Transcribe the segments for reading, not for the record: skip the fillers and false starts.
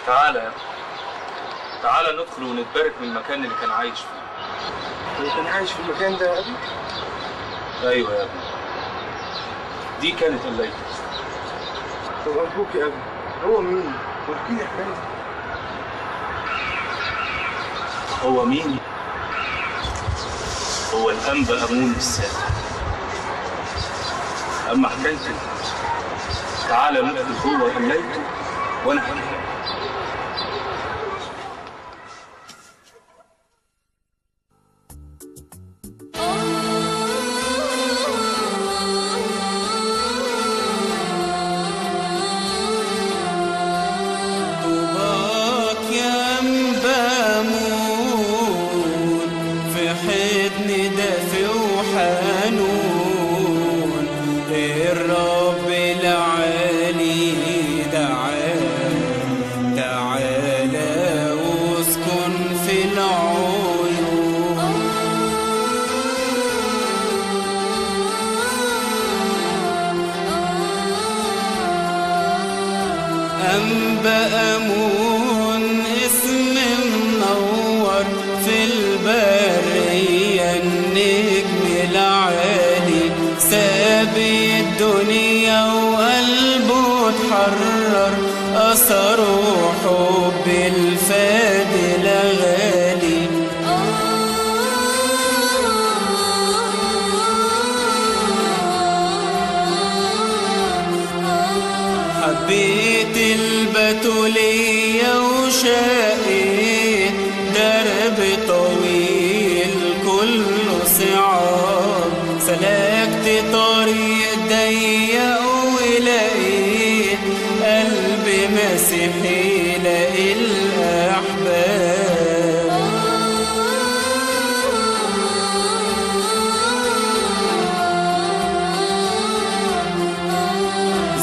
تعالى يا ابني، تعالى ندخل ونتبارك من المكان اللي كان عايش فيه. هو كان عايش في المكان ده يا ابني؟ ايوه يا ابني، دي كانت قلايته. طب ارجوك يا ابني، هو مين؟ واحكي لي حكايته. هو مين؟ هو الأنبا أمون السابع. أما حكايته، تعالى ندخل جوه قلايته وأنا هحكي لك. أنبا أمون اسم منور في البرية، النجم العالي ساب الدنيا وقلبه اتحرر، أثره حب الفادي الغالي. حبيت البتولية وشقيت درب طويل كله صعاب، سلكت طريق ضيق ولقيت قلبي مسيحي لاقي الأحباب.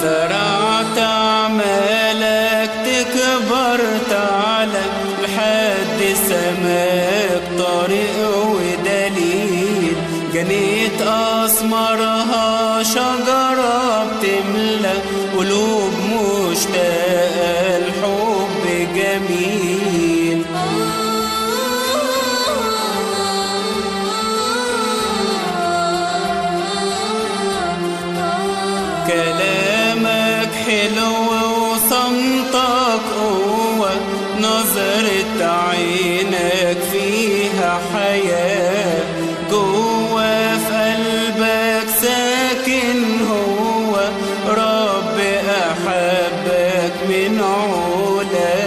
زرعت أعمالك تكبر تعلى لحد سماك طريق ودليل، جنيت أثمارها شجرة بتملى قلوب مشتاقة الحب جميل. كلامك حلو وصمتك قوة، نظرة عينك فيها حياة، جوه في قلبك ساكن هو رب أحبك من علاه.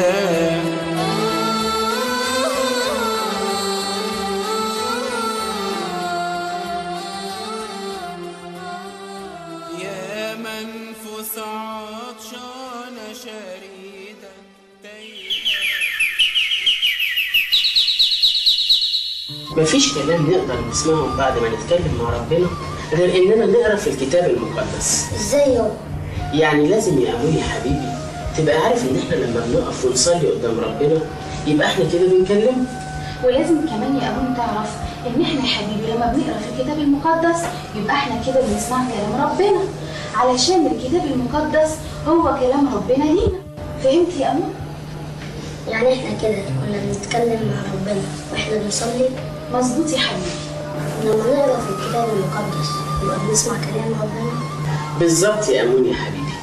يا منفوس عطشانة شريدة. مفيش كلام نقدر نسمعه بعد ما نتكلم مع ربنا غير اننا نقرا في الكتاب المقدس. ازاي يابا؟ يعني لازم يا ابوي يا حبيبي تبقى عارف ان احنا لما بنقف ونصلي قدام ربنا يبقى احنا كده بنكلمه. ولازم كمان يا ابوي تعرف ان احنا يا حبيبي لما بنقرا في الكتاب المقدس يبقى احنا كده بنسمع كلام ربنا، علشان الكتاب المقدس هو كلام ربنا لينا. فهمت يا امون؟ يعني احنا كده كنا بنتكلم مع ربنا واحنا بنصلي؟ مظبوط يا حبيبي. لما نقرا في الكتاب المقدس يبقى بنسمع كلام ربنا. بالظبط يا امون يا حبيبي.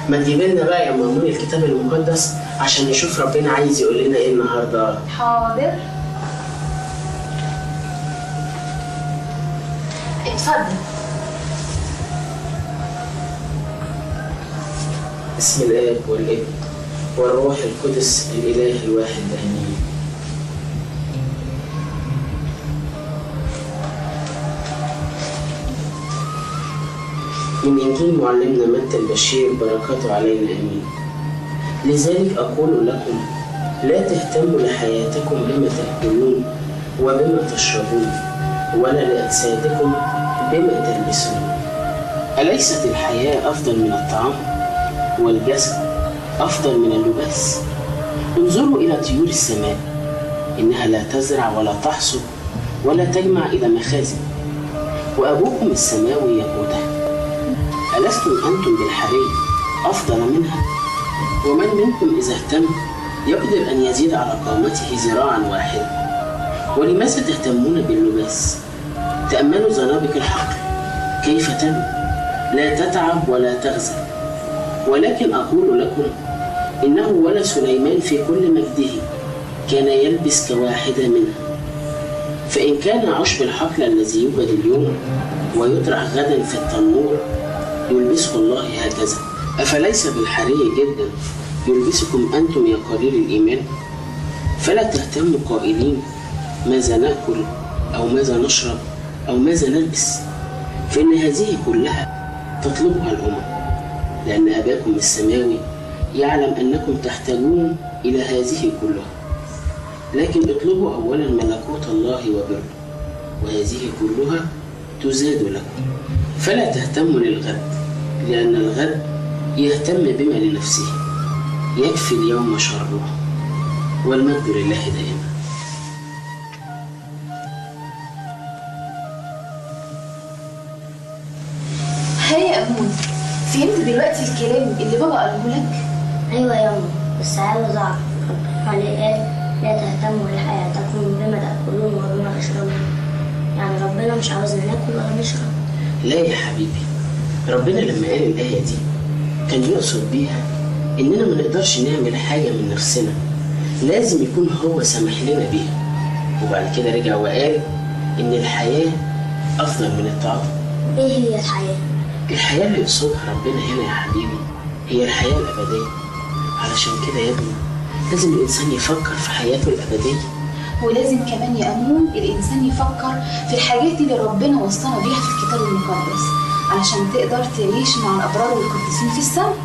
ما تجيب لنا بقى يا امون الكتاب المقدس عشان نشوف ربنا عايز يقول لنا ايه النهارده. حاضر، اتفضل. بسم الاب والابن والروح القدس الاله الواحد امين. من إنجيل معلمنا متى البشير بركاته علينا آمين. لذلك أقول لكم لا تهتموا لحياتكم بما تأكلون وبما تشربون، ولا لأجسادكم بما تلبسون. أليست الحياة أفضل من الطعام، والجسد أفضل من اللباس؟ انظروا إلى طيور السماء، إنها لا تزرع ولا تحصد ولا تجمع إلى مخازن، وأبوكم السماوي يقوتها. ألستم أنتم بالحري أفضل منها؟ ومن منكم إذا اهتم يقدر أن يزيد على قامته ذراعا واحدا؟ ولماذا تهتمون باللباس؟ تأملوا زنابق الحقل كيف تنمو، لا تتعب ولا تغزل. ولكن أقول لكم إنه ولا سليمان في كل مجده كان يلبس كواحدة منها. فإن كان عشب الحقل الذي يوجد اليوم ويطرح غدا في التنور يلبسه الله هكذا، أفليس بالحري جدا يلبسكم أنتم يا قليل الإيمان؟ فلا تهتموا قائلين ماذا نأكل أو ماذا نشرب أو ماذا نلبس، فإن هذه كلها تطلبها الأمم، لأن أباكم السماوي يعلم أنكم تحتاجون إلى هذه كلها. لكن اطلبوا أولا ملكوت الله وبره، وهذه كلها تزاد لكم. فلا تهتموا للغد، لأن الغد يهتم بما لنفسه، يكفي اليوم شره، والمجد لله دائما. هيا يا أمون، فهمت دلوقتي الكلام اللي بابا قاله لك؟ أيوة يا أمي، بس عاوز أعرف ربنا ليه قال لا تهتموا لحياتكم بما تأكلون وبما تشربون؟ يعني ربنا مش عاوزنا ناكل ولا نشرب؟ لا يا حبيبي، ربنا لما قال الآية دي كان يقصد بيها إننا ما نقدرش نعمل حاجة من نفسنا، لازم يكون هو سامح لنا بيها. وبعد كده رجع وقال إن الحياة أفضل من الطعام. إيه هي الحياة؟ الحياة اللي يقصدها ربنا هنا يا حبيبي هي الحياة الأبدية. علشان كده يا ابني لازم الإنسان يفكر في حياته الأبدية. ولازم كمان يا أمون الإنسان يفكر في الحاجات اللي ربنا وصانا بيها في الكتاب المقدس، علشان تقدر تعيش مع الأبرار والقديسين في السماء.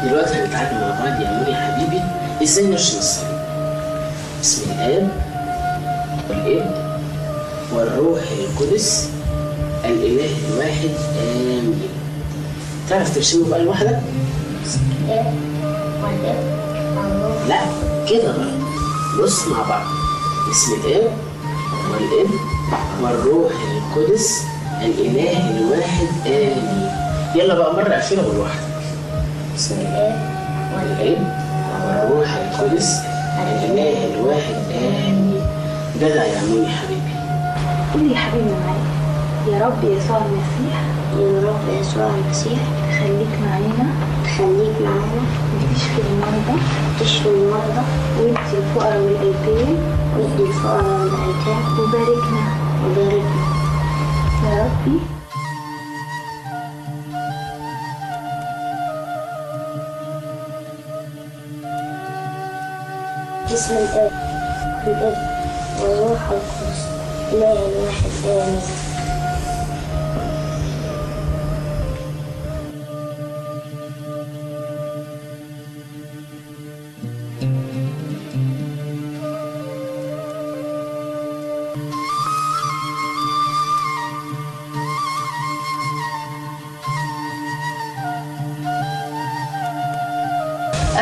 دلوقتي هنتعلم مع بعض يا أمون يا حبيبي إزاي نرسم الصليب. بسم الآب والابن والروح القدس الإله الواحد آمين. تعرف ترسمه بقى لوحدك؟ بسم الآب والابن والروح. لا كده غلط. بص مع بعض. بسم الآب والابن والروح القدس الإله الواحد آمين. يلا بقى مرة أخيرة ولوحدك. بسم الآب والابن والروح القدس الإله الواحد آمين. جدع يا عموني حبيبي. قول يا حبيبي معايا، يا رب يسوع المسيح، يا رب يسوع المسيح، خليك معانا، خليك معانا، وتشفي المرضى، تشفي المرضى، وادي الفقراء والأيتام، وادي الفقراء والأيتام، وباركنا، وباركنا يا ربي. بسم الآب والابن والروح القدس إله الواحد آمين.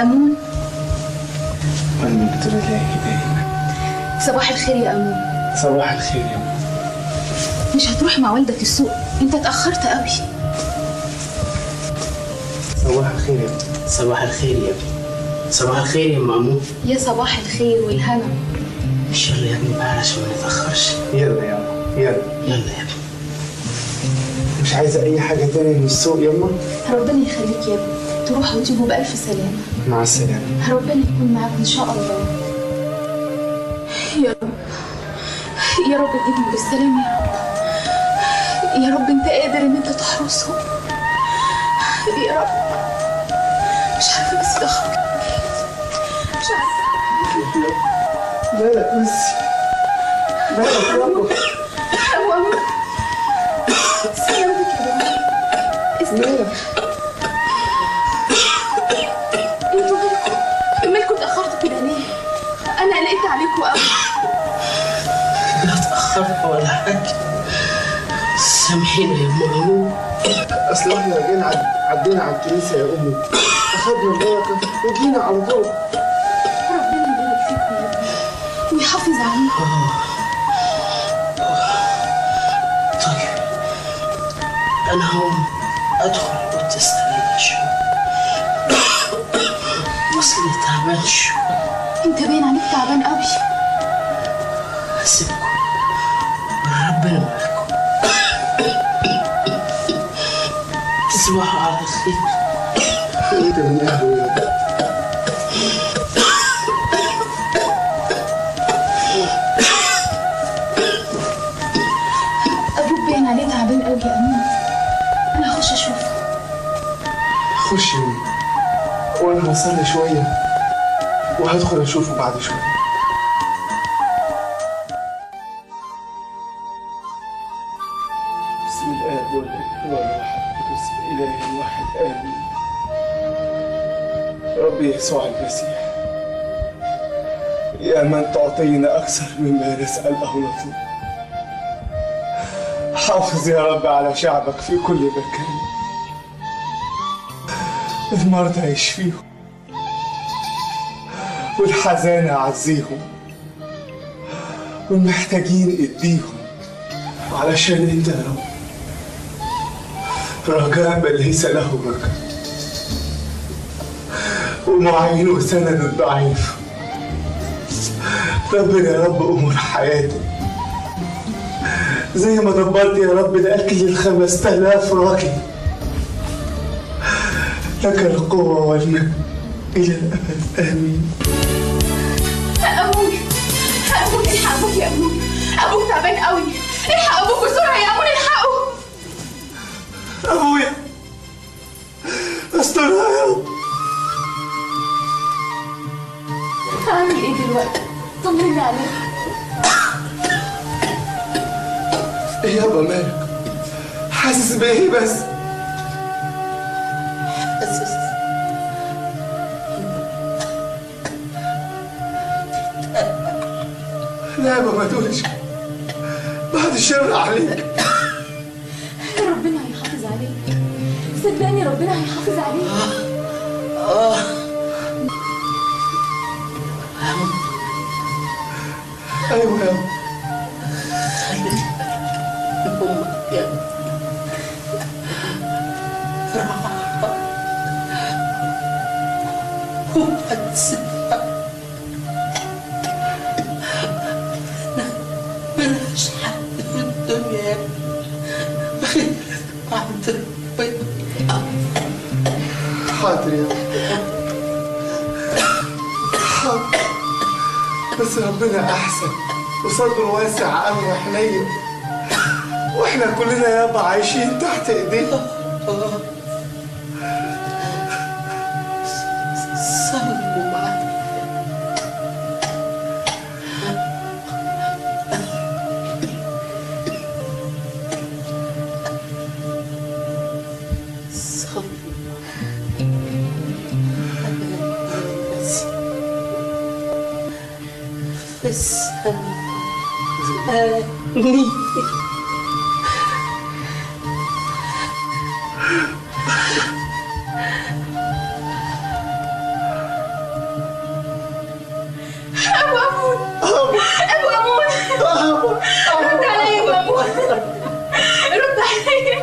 أمون، والمجد لله دائما. صباح الخير يا أمون. صباح الخير يا أمون. مش هتروح مع والدك السوق؟ أنت اتأخرت قوي. صباح الخير يا ابني. صباح الخير يا ابني. صباح الخير يا أم أمون. يا صباح الخير والهنا. مش يلا يا ابني بقى علشان ما نتأخرش. يلا يا أمون، يلا يلا يا ابني. مش عايزة أي حاجة تاني من السوق يما؟ ربنا يخليك يا ابني، تروحوا وتيجوا بألف سلامة. مع السلامة. ربنا يكون معاك إن شاء الله. يا رب يا رب تجيبهم بالسلامة يا رب. يا رب أنت قادر إن أنت تحرسهم يا رب. مش عارفة بس اتأخرت، مش عارفة. مالك بس؟ مالك يا رب؟ أبو أمون، سلامتك يا بابا. مالك؟ انتوا مالكم اتأخرتوا كده ليه؟ أنا قلقت عليكم أوي. لا اتأخرت ولا حاجة، سامحيني يا أم أمون. أصل إحنا جينا عدينا على الكنيسة يا أمي، أخدنا البركة وجينا على طول. ربنا يبارك فيكم يا ابني ويحافظ عليكم. أنا هقوم أدخل أوضتي أستريح شوية، أصلي تعبان شوية. أنت باين عليك تعبان أوي. هسيبكم ربنا معاكم، تصبحوا على خير. أنت من أهله يا رب. أبوك باين عليه تعبان أوي يا أمين، أنا هخش أشوفه. خش يا أمي، وأنا هصلي شوية وهدخل أشوفه بعد شوية. بسم الآب والابن والروح القدس إله واحد آمين. ربي يسوع المسيح، يا من تعطينا أكثر مما نسأل أو نطلب، حافظ يا رب على شعبك في كل مكان. المرضى يشفيهم، والحزانة عزيهم، والمحتاجين اديهم، علشان انت يا رب رجاء من ليس له رجاء، ومعين وسند الضعيف. دبر يا رب امور حياتي زي ما دبرت يا رب الاكل ل5000 راجل. لك القوة والمجد إلى الأبد آمين. أبوي أبوي الحق أبوك يا أبوي، أبوك تعبان قوي، الحق أبوك بسرعة يا أمون، الحقه. أبويا استرها يا رب. هعمل إيه دلوقتي؟ طمني عليك. إيه يابا مالك؟ حاسس بإيه بس؟ حاسس لا يابا ما تقولش، بعد الشر عليك. ربنا هيحافظ عليك، صدقني ربنا هيحافظ عليك. ايوه يابا. خلي امك يا راحة وهتسيبها. أنا ملهاش حد في الدنيا غيرك بعد ربنا. حاضر يا حاضر، بس ربنا أحسن وصدره واسع أوي وحنين، واحنا كلنا يابا عايشين تحت ايديه. صلوا معايا. صلوا في السماء. آمين. أبو أمون، أبو أمون، رد عليا يا أبو أمون، رد عليا.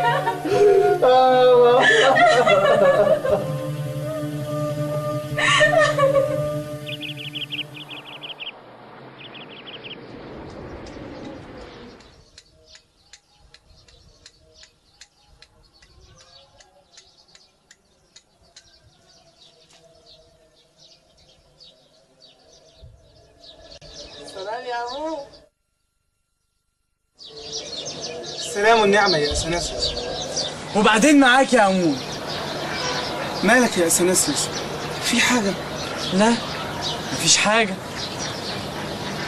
السلام والنعمة يا أثناسيوس. وبعدين معاك يا أمون. مالك يا أثناسيوس؟ في حاجة؟ لا مفيش حاجة.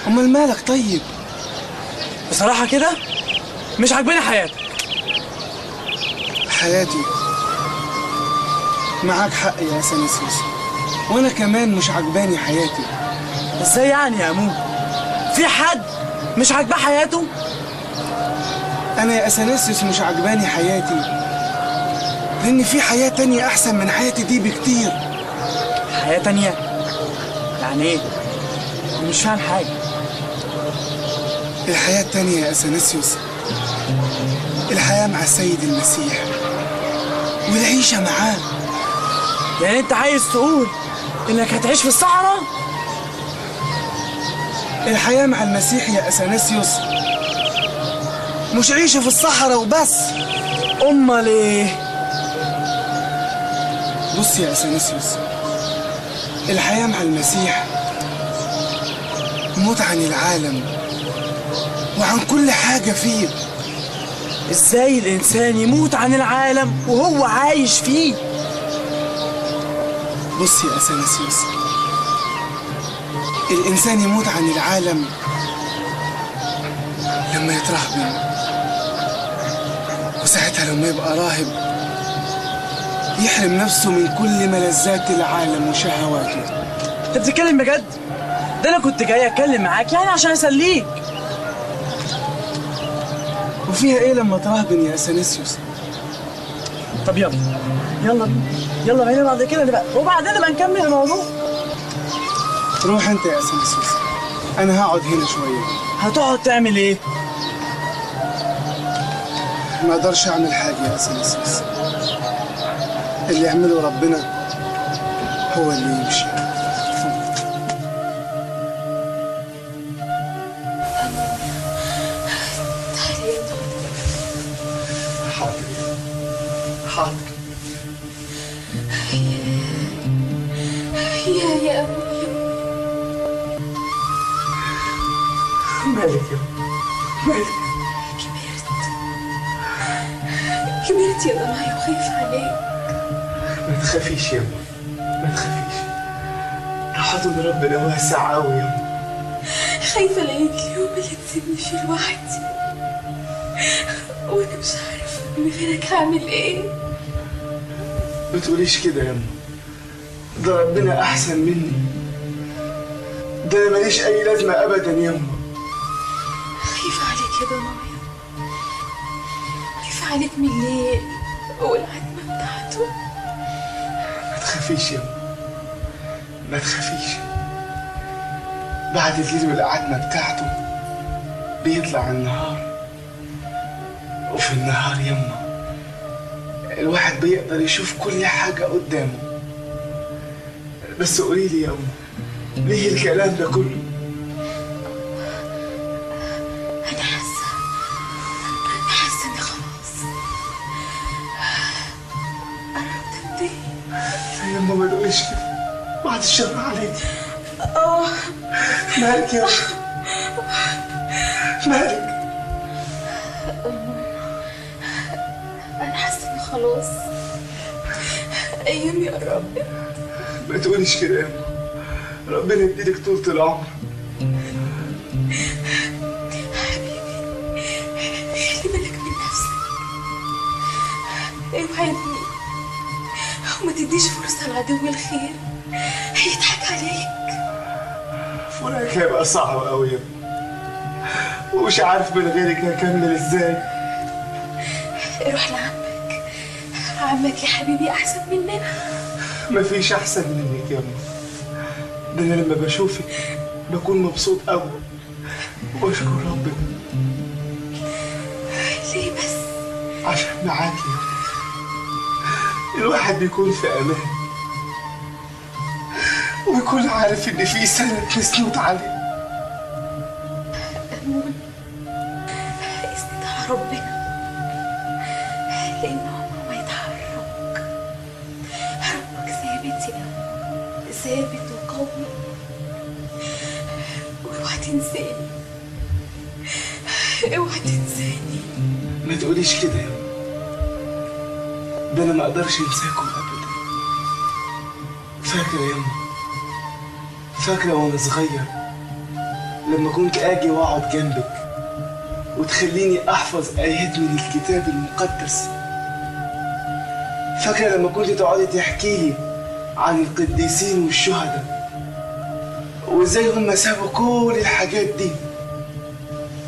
أمال مالك طيب؟ بصراحة كده مش عاجباني حياتك. حياتي؟ معاك حق يا أثناسيوس، وأنا كمان مش عاجباني حياتي. إزاي يعني يا أمون؟ في حد مش عاجباه حياته؟ أنا يا أثناسيوس مش عجباني حياتي، لأن في حياة تانية أحسن من حياتي دي بكتير. حياة تانية؟ يعني إيه؟ أنا مش فاهم حاجة. الحياة التانية يا أثناسيوس الحياة مع السيد المسيح والعيشة معاه. يعني انت عايز تقول انك هتعيش في الصحراء؟ الحياة مع المسيح يا أثناسيوس مش عيشة في الصحراء وبس. أمال إيه؟ بص يا أثناسيوس، الحياة مع المسيح موت عن العالم وعن كل حاجة فيه. إزاي الإنسان يموت عن العالم وهو عايش فيه؟ بص يا أثناسيوس، الإنسان يموت عن العالم لما يترهبن، وساعتها لما يبقى راهب يحرم نفسه من كل ملذات العالم وشهواته. انت بتتكلم بجد؟ ده انا كنت جاي اتكلم معاك يعني عشان اسليك. وفيها ايه لما تراهبن يا اثناسيوس؟ طب يلا يلا يلا بينا بعد كده نبقى، وبعدين نبقى نكمل الموضوع. روح انت يا اثناسيوس، انا هقعد هنا شوية. هتقعد تعمل ايه؟ ما اقدرش اعمل حاجة يا اثناسيوس، اللي يعمله ربنا هو اللي يمشي. حاضر حاضر. يا أبويا، مالك يا مالك؟ كبرت يا ضناي وخايفة عليك. ما تخافيش يا ماما، ما تخافيش، حضن ربنا واسع قوي يا ماما. خايفة لا يجي اليوم اللي تسيبني فيه لوحدي وانا مش عارفة من غيرك هعمل ايه. ما تقوليش كده يا ماما، ده ربنا احسن مني، ده انا ماليش اي لازمة ابدا يا ماما. خايفة عليك يا ضنايا، خايفة عليك من الليل والعتمة بتاعته. ما تخافيش يا ماما، ما تخافيش، بعد الليل والعتمة بتاعته بيطلع النهار، وفي النهار يما الواحد بيقدر يشوف كل حاجة قدامه. بس قولي لي يا أمي، ليه الكلام ده كله؟ أنا حاسة إني خلاص قربت أنتهي. يا يما ما تقوليش كده، بعد الشر عليكي. مالك يا أمي؟ مالك؟ أنا حاسة إني خلاص أيامي قربت. ما تقوليش كده يا أمي، ربنا يديلك طولة العمر. حبيبي خلي بالك من نفسك، اوعدني وما تديش فرصة لعدو الخير هيضحك عليك. فراقك هيبقى صعب قوي يا ابني، ومش عارف من غيرك هكمل ازاي. روح لعمك، عمك يا حبيبي احسن مننا. مفيش احسن منك يا امي، ده انا لما بشوفك بكون مبسوط قوي وبشكر ربنا. ليه بس؟ عشان معاكي يا امي الواحد بيكون في امان، ويكون عارف ان في سند مسنود عليه. أمون اسند على ربنا، لأنه عمره ما يتحرك. ربك ثابت يا أمون، ثابت وقوي. واوعى تنساني، اوعى تنساني. ما تقوليش كده يا أمون، ده أنا ما أقدرش أنساكم أبدا. فاكرة يا أمون، فاكرة وأنا صغير لما كنت آجي وأقعد جنبك وتخليني أحفظ آيات من الكتاب المقدس؟ فاكرة لما كنت تقعدي تحكي لي عن القديسين والشهداء وإزاي هم سابوا كل الحاجات دي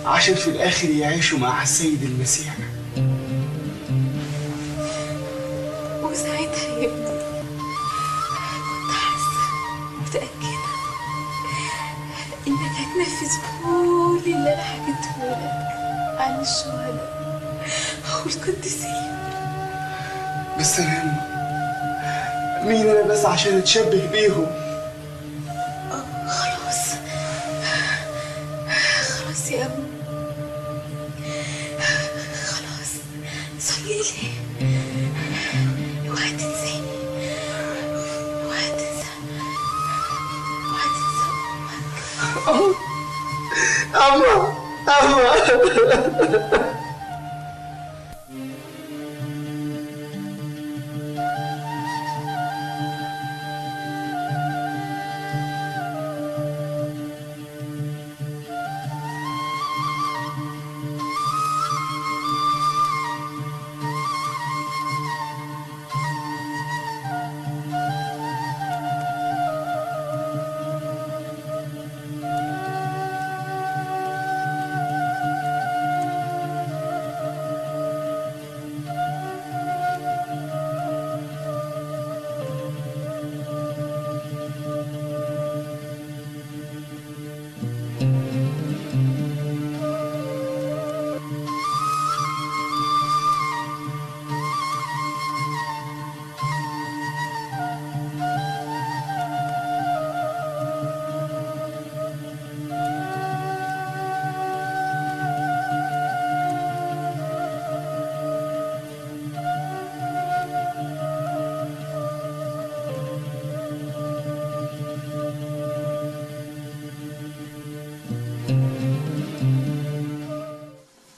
عشان في الآخر يعيشوا مع السيد المسيح؟ وساعتها يا ابني كنت حاسة متأكدة إنك هتنفذ كل اللي أنا حكيته لك عن الشهداء. والقديسين. بس انا يما مين انا بس عشان اتشبه بيهم؟ خلاص خلاص يا ابني، خلاص صلي لي، اوعى تنساني، اوعى تنسى، اوعى تنسى امك. أما أما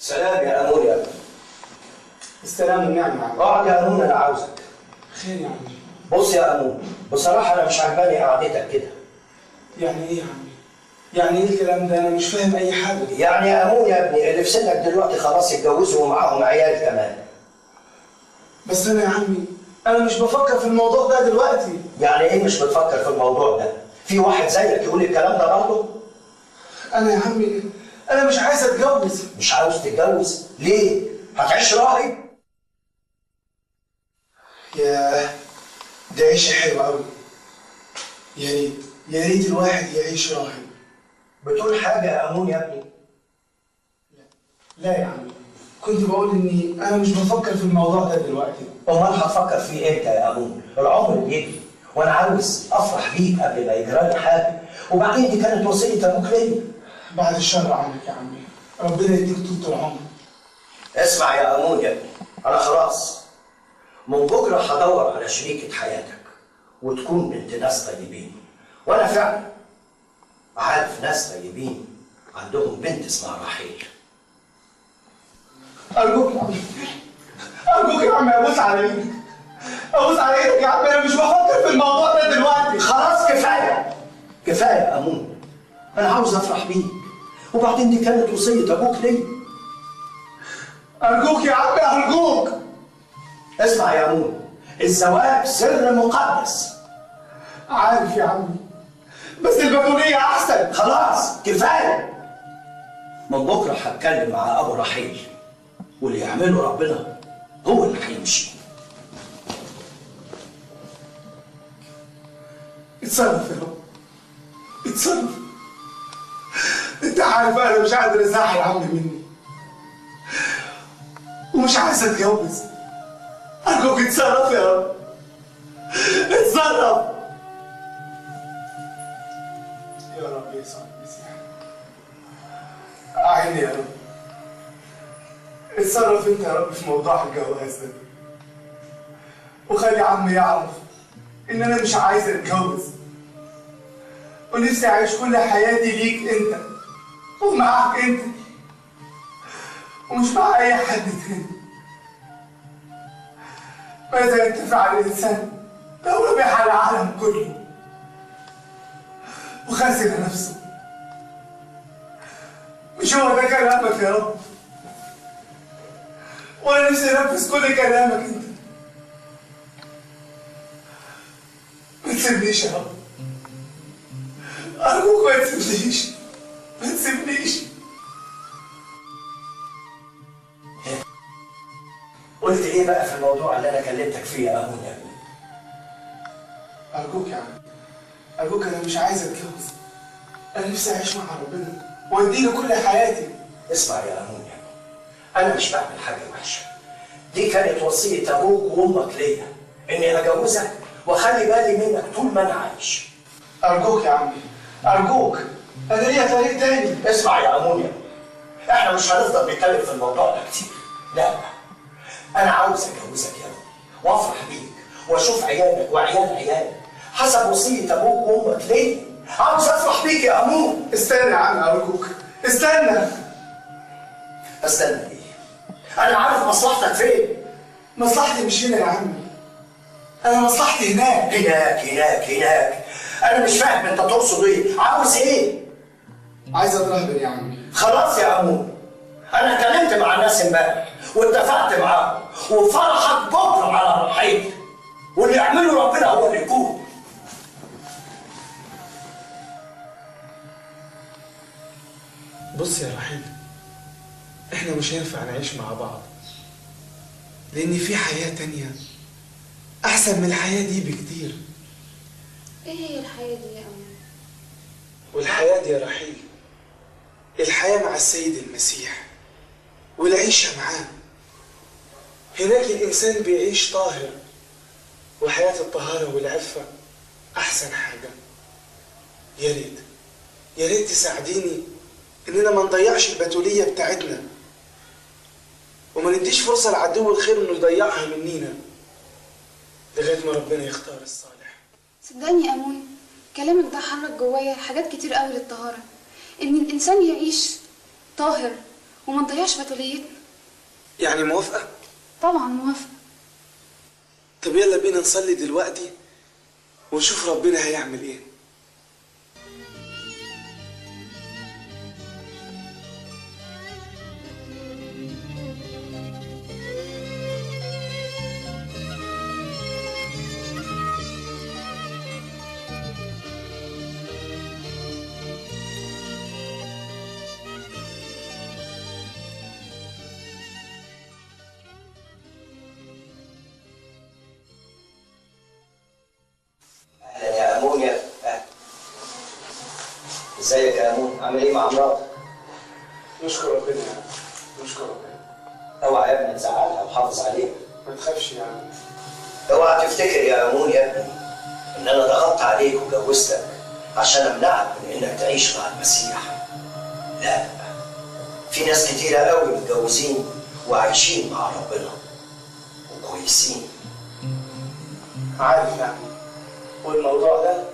سلام يا أمون يا ابني. السلام والنعمة يا عم. اقعد يا أمون، أنا عاوزك. خير يا عمي. بص يا أمون، بصراحة أنا مش عجباني قعدتك كده. يعني إيه يا عمي؟ يعني إيه الكلام ده؟ أنا مش فاهم أي حاجة. يعني يا أمون يا ابني اللي في سنك دلوقتي خلاص اتجوزوا ومعاهم عيال كمان. بس أنا يا عمي أنا مش بفكر في الموضوع ده دلوقتي. يعني إيه مش بتفكر في الموضوع ده؟ في واحد زيك يقول الكلام ده برضه؟ أنا يا عمي أنا مش عايز أتجوز. مش عاوز تتجوز؟ ليه؟ هتعيش راهب؟ ياه دي عيشة حلوة أوي. يا ريت يا ريت الواحد يعيش راهب. بتقول حاجة يا أمون يا ابني؟ لا لا يا عمي، كنت بقول إني أنا مش بفكر في الموضوع ده دلوقتي. أمال هتفكر فيه إمتى يا أمون؟ العمر بيجري، وأنا عاوز أفرح بيك قبل ما يجرالي حاجة، وبعدين دي كانت وصية أبوك ليا. بعد الشر عنك يا عمي، ربنا يديك طول العمر. اسمع يا أمون يا ابني، أنا خلاص من بكرة هدور على شريكة حياتك وتكون بنت ناس طيبين، وأنا فعلا عارف ناس طيبين عندهم بنت اسمها رحيل. أرجوك يا عمي، أرجوك يا عمي، أبوس على إيدك، أبوس على إيدك يا عمي، أنا مش بفكر في الموضوع ده دلوقتي. خلاص كفاية كفاية يا أمون، أنا عاوز أفرح بيك، وبعدين دي كانت وصية أبوك ليا. أرجوك يا عمي أرجوك. اسمع يا أمون، الزواج سر مقدس. عارف يا عمي، بس البتولية أحسن. خلاص كفاية، من بكرة هتكلم مع أبو رحيل، واللي يعمله ربنا هو اللي هيمشي. اتصرف يا رب، اتصرف. انت عارف انا مش قادر ازعل عمي مني، ومش عايز اتجوز. ارجوك اتصرف يا رب، اتصرف يا رب. يسوع المسيح اعيني يا رب، اتصرف انت يا رب في موضوع الجواز ده، وخلي عمي يعرف ان انا مش عايز اتجوز، ونفسي اعيش كل حياتي ليك انت ومعاك انت ومش مع اي حد تاني. ماذا ينتفع الانسان لو ربح العالم كله وخسر نفسه؟ مش هو ده كلامك يا رب؟ وانا نفسي انفذ كل كلامك انت. ما تسيبنيش يا رب، أرجوك ما تسيبنيش، ما تسيبنيش. قلت إيه بقى في الموضوع اللي أنا كلمتك فيه يا أمون يا ابني؟ أرجوك يا عم، أرجوك، أنا مش عايز أتجوز، أنا نفسي أعيش مع ربنا وأديله كل حياتي. اسمع يا أمون يا ابني، أنا مش بعمل حاجة وحشة، دي كانت وصية ابوك وامك ليا، اني اجوزك واخلي بالي منك طول ما انا عايش. ارجوك يا عمي، ارجوك، انا ليا طريق تاني. اسمع يا امون يا ابني، احنا مش هنفضل نتكلم في الموضوع ده كتير. لا، انا عاوز اجوزك يا ابني وافرح بيك واشوف عيالك وعيال عيالك حسب وصية ابوك وامك ليا. عاوز افرح بيك يا امون. استنى يا عم، ارجوك استنى. استنى ايه؟ انا عارف مصلحتك فين. مصلحتي مش هنا يا عمي، انا مصلحتي هناك. هناك هناك هناك؟ انا مش فاهم انت تقصد ايه، عاوز ايه؟ عايز اترهبن يا عمي. خلاص يا امون، انا اتكلمت مع الناس امبارح واتفقت معاهم، وفرحك بكره على رحيل، واللي يعمله ربنا هو اللي يكون. بص يا رحيل، احنا مش هينفع نعيش مع بعض، لان في حياة تانية احسن من الحياة دي بكتير. ايه هي الحياة دي يا امون؟ والحياة دي يا رحيل الحياة مع السيد المسيح والعيشة معاه. هناك الإنسان بيعيش طاهر، وحياة الطهارة والعفة أحسن حاجة. يا ريت يا ريت تساعديني إننا ما نضيعش البتولية بتاعتنا، وما نديش فرصة لعدو الخير إنه يضيعها منينا لغاية ما ربنا يختار الصالح. صدقني يا أمون، كلامك ده حرك جوايا حاجات كتير قوي للطهارة، إن الإنسان يعيش طاهر وما نضيعش بتوليتنا. يعني موافقة؟ طبعا موافقة. طب يلا بينا نصلي دلوقتي ونشوف ربنا هيعمل إيه. ازيك يا امون؟ عامل ايه مع مراتك؟ نشكر ربنا يا عم، نشكر ربنا. اوعى يا ابني تزعلها وحافظ عليها. ما تخافش يا عم. اوعى تفتكر يا امون يا ابني ان انا ضغطت عليك وجوزتك عشان امنعك من انك تعيش مع المسيح. لا، في ناس كتيرة قوي متجوزين وعايشين مع ربنا وكويسين. عارف يا عم، والموضوع ده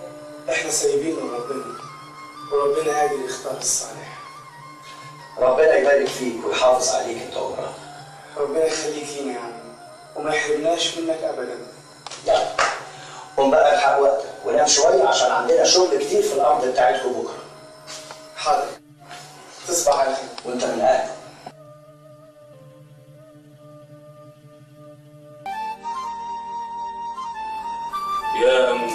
احنا سايبينه لربنا، وربنا قادر يختار الصالح. ربنا يبارك فيك ويحافظ عليك انت ومراتك. ربنا يخليك لينا يا عم وما يحرمناش منك ابدا. يلا قوم بقى الحق وقتك ونام شوية عشان عندنا شغل كتير في الارض بتاعتكم بكره. حاضر، تصبح على خير. وانت من اهلك. يا أمون،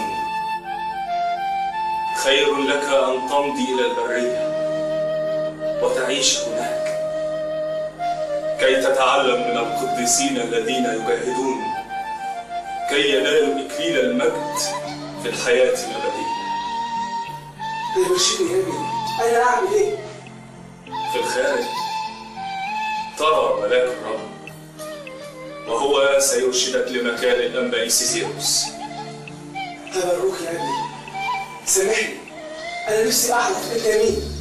خير لك أن تمضي إلى البرية وتعيش هناك كي تتعلم من القديسين الذين يجاهدون كي ينالوا إكليل المجد في الحياة الأبدية. يا برشيني يا ابني، أنا أعمل إيه؟ في الخارج ترى ملاك الرب، وهو سيرشدك لمكان الأنبا إيسيزيروس. تبرك يا ابني، سامحني، أنا نفسي أعرف أنت مين.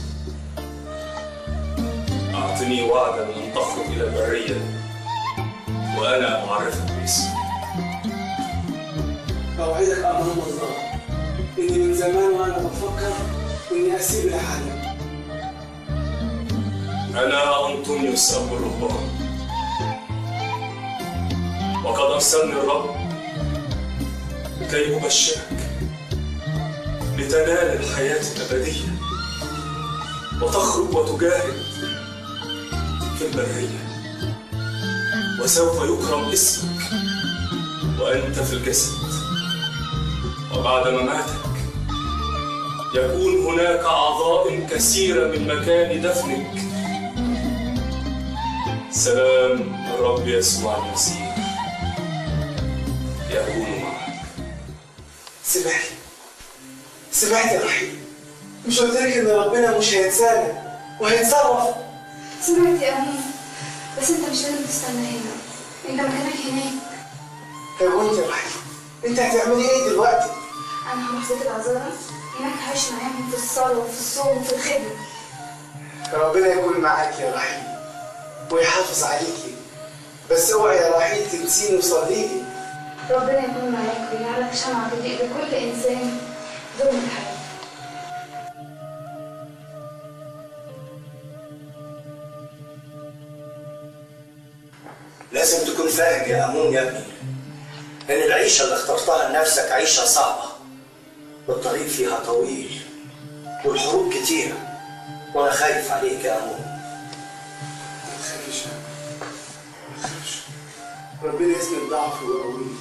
أعطني وعدا أن تخرج إلى البرية وأنا أعرفك باسمي. بوعدك أمام الله إني من زمان وأنا بفكر إني أسيب العالم. أنا أنطونيوس أبو الرهبان، وقد أرسلني الرب لكي أبشرك لتنال الحياة الأبدية وتخرج وتجاهد في البرية، وسوف يكرم اسمك وأنت في الجسد، وبعد مماتك يكون هناك عظائم كثيرة من مكان دفنك. سلام الرب يسوع المسيح يكون معك. سمعتي سمعتي يا رحيل، مش قلت لك ان ربنا مش هينسانا وهيتصرف؟ سمعت يا أمين، بس انت مش لازم تستنى هنا، انت مكانك هناك. طب وانت يا رحيل، انت هتعملي ايه دلوقتي؟ انا هروح بيت العذارى، هناك هعيش معاهم في الصلاة وفي الصوم وفي الخدمة. ربنا يكون معاك يا رحيل ويحافظ عليكي، بس اوعي يا رحيل تنسيني وصليلي. ربنا يكون معاك ويجعلك شمعة تضيء لكل انسان ظلم الحياة. لازم تكون فاهم يا أمون يا ابني إن العيشة اللي اخترتها لنفسك عيشة صعبة، والطريق فيها طويل والحروب كتيرة، وأنا خايف عليك يا أمون. ما تخافش يا عم، ما تخافش، ربنا يسند ضعفي ويقويني.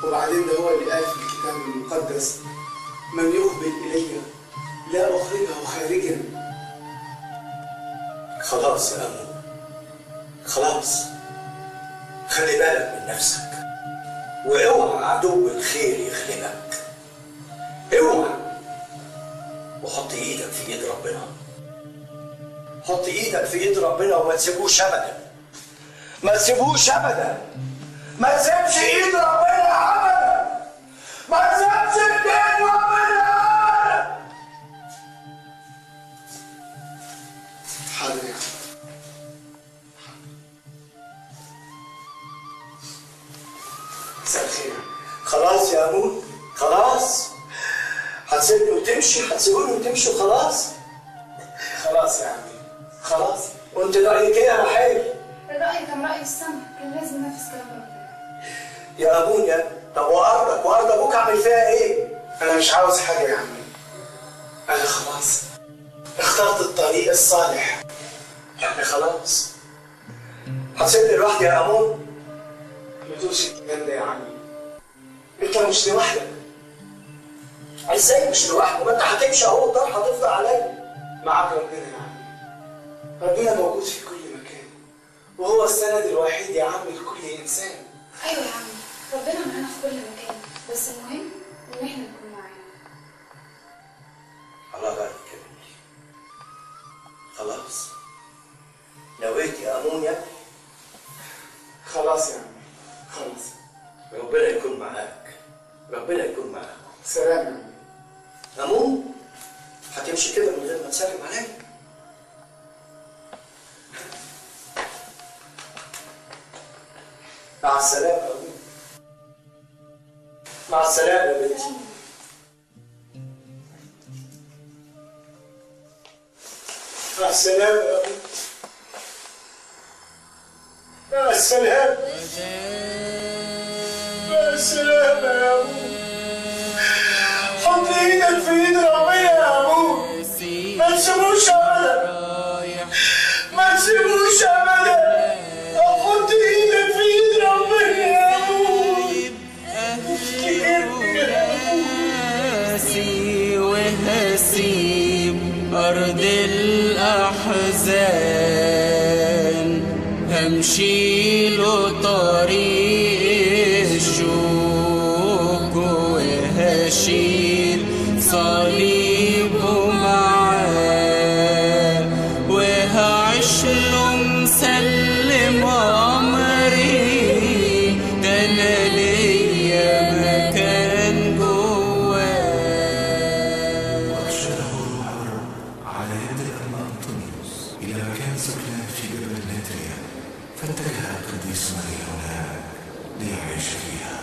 وبعدين ده هو اللي قال في الكتاب المقدس: من يقبل إلي لا أخرجه خارجا. خلاص يا أمون، خلاص، خلي بالك من نفسك، واوعى عدو الخير يغلبك، اوعى. وحط ايدك في ايد ربنا، حط ايدك في ايد ربنا وما تسيبوش ابدا، ما تسيبوش ابدا، ما تسيبش ايد ربنا ابدا، ما تسيبش ايد ربنا ابدا. حاضر يا عم. مساء الخير. خلاص يا أمون، خلاص، هتسيبني وتمشي، هتسيبوني وتمشي وخلاص. خلاص يا عمي، خلاص. وانت رأيك ايه يا رحيل؟ الرأي كان رأي السما، كان لازم ننفذ كلام ربنا. يا أمون يا، طب وأرضك، وأرض أبوك أعمل فيها ايه؟ أنا مش عاوز حاجة يا عمي، أنا خلاص اخترت الطريق الصالح. يعني خلاص هتسيبني لوحدي يا أمون؟ ما تقولش الكلام ده يا عمي، انت مش لوحدك. ازاي مش لوحدي؟ ما انت هتمشي اهو، الدار هتفضل عليا. معاك ربنا يا عمي، ربنا موجود في كل مكان، وهو السند الوحيد يا عمي لكل انسان. ايوه يا عمي، ربنا معانا في كل مكان، بس المهم ان احنا نكون معاه. على رايك يا بنتي، خلاص نويت يا امون يا ابني؟ خلاص يا عمي، خلاص. ربنا يكون معاك، ربنا يكون معاك. سلام يا عمي. أمون، هتمشي كده من غير ما تسلم عليا؟ مع السلامة يا أمون، مع السلامة يا بنتي. مع السلامة يا أمون، مع السلامة، مع السلامة يا أمون. حط ايدك في ايد ربنا يا أمون، ما تسيبوش ابدا، ما تسيبوش ابدا، حط ايدك في ايد ربنا يا أمون. افتكرني يا أمون. وهسيب أرض الأحزان، همشي له طريق الشوك، وهشيل صليبه معاه، وهعيش له مسلم أمري، ده أنا ليا مكان جواه. وأرشده الروح الرب على يد الأنبا أنطونيوس إلى مكان سكناه في جبل ناتريا، فاتجه القديس ماري هناك ليعيش فيها.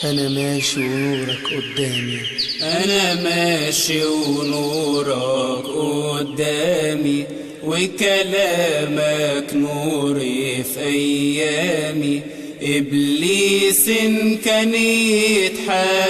أنا ماشي ونورك قدامي، أنا ماشي ونورك قدامي، وكلامك نوري في أيامي. إبليس إن كان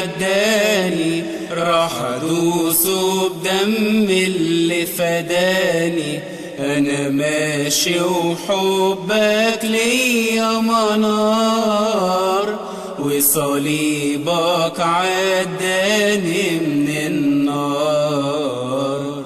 يتحداني، راح أدوسه بدم اللي فداني. أنا ماشي وحبك ليا منار، وصليبك عداني من النار.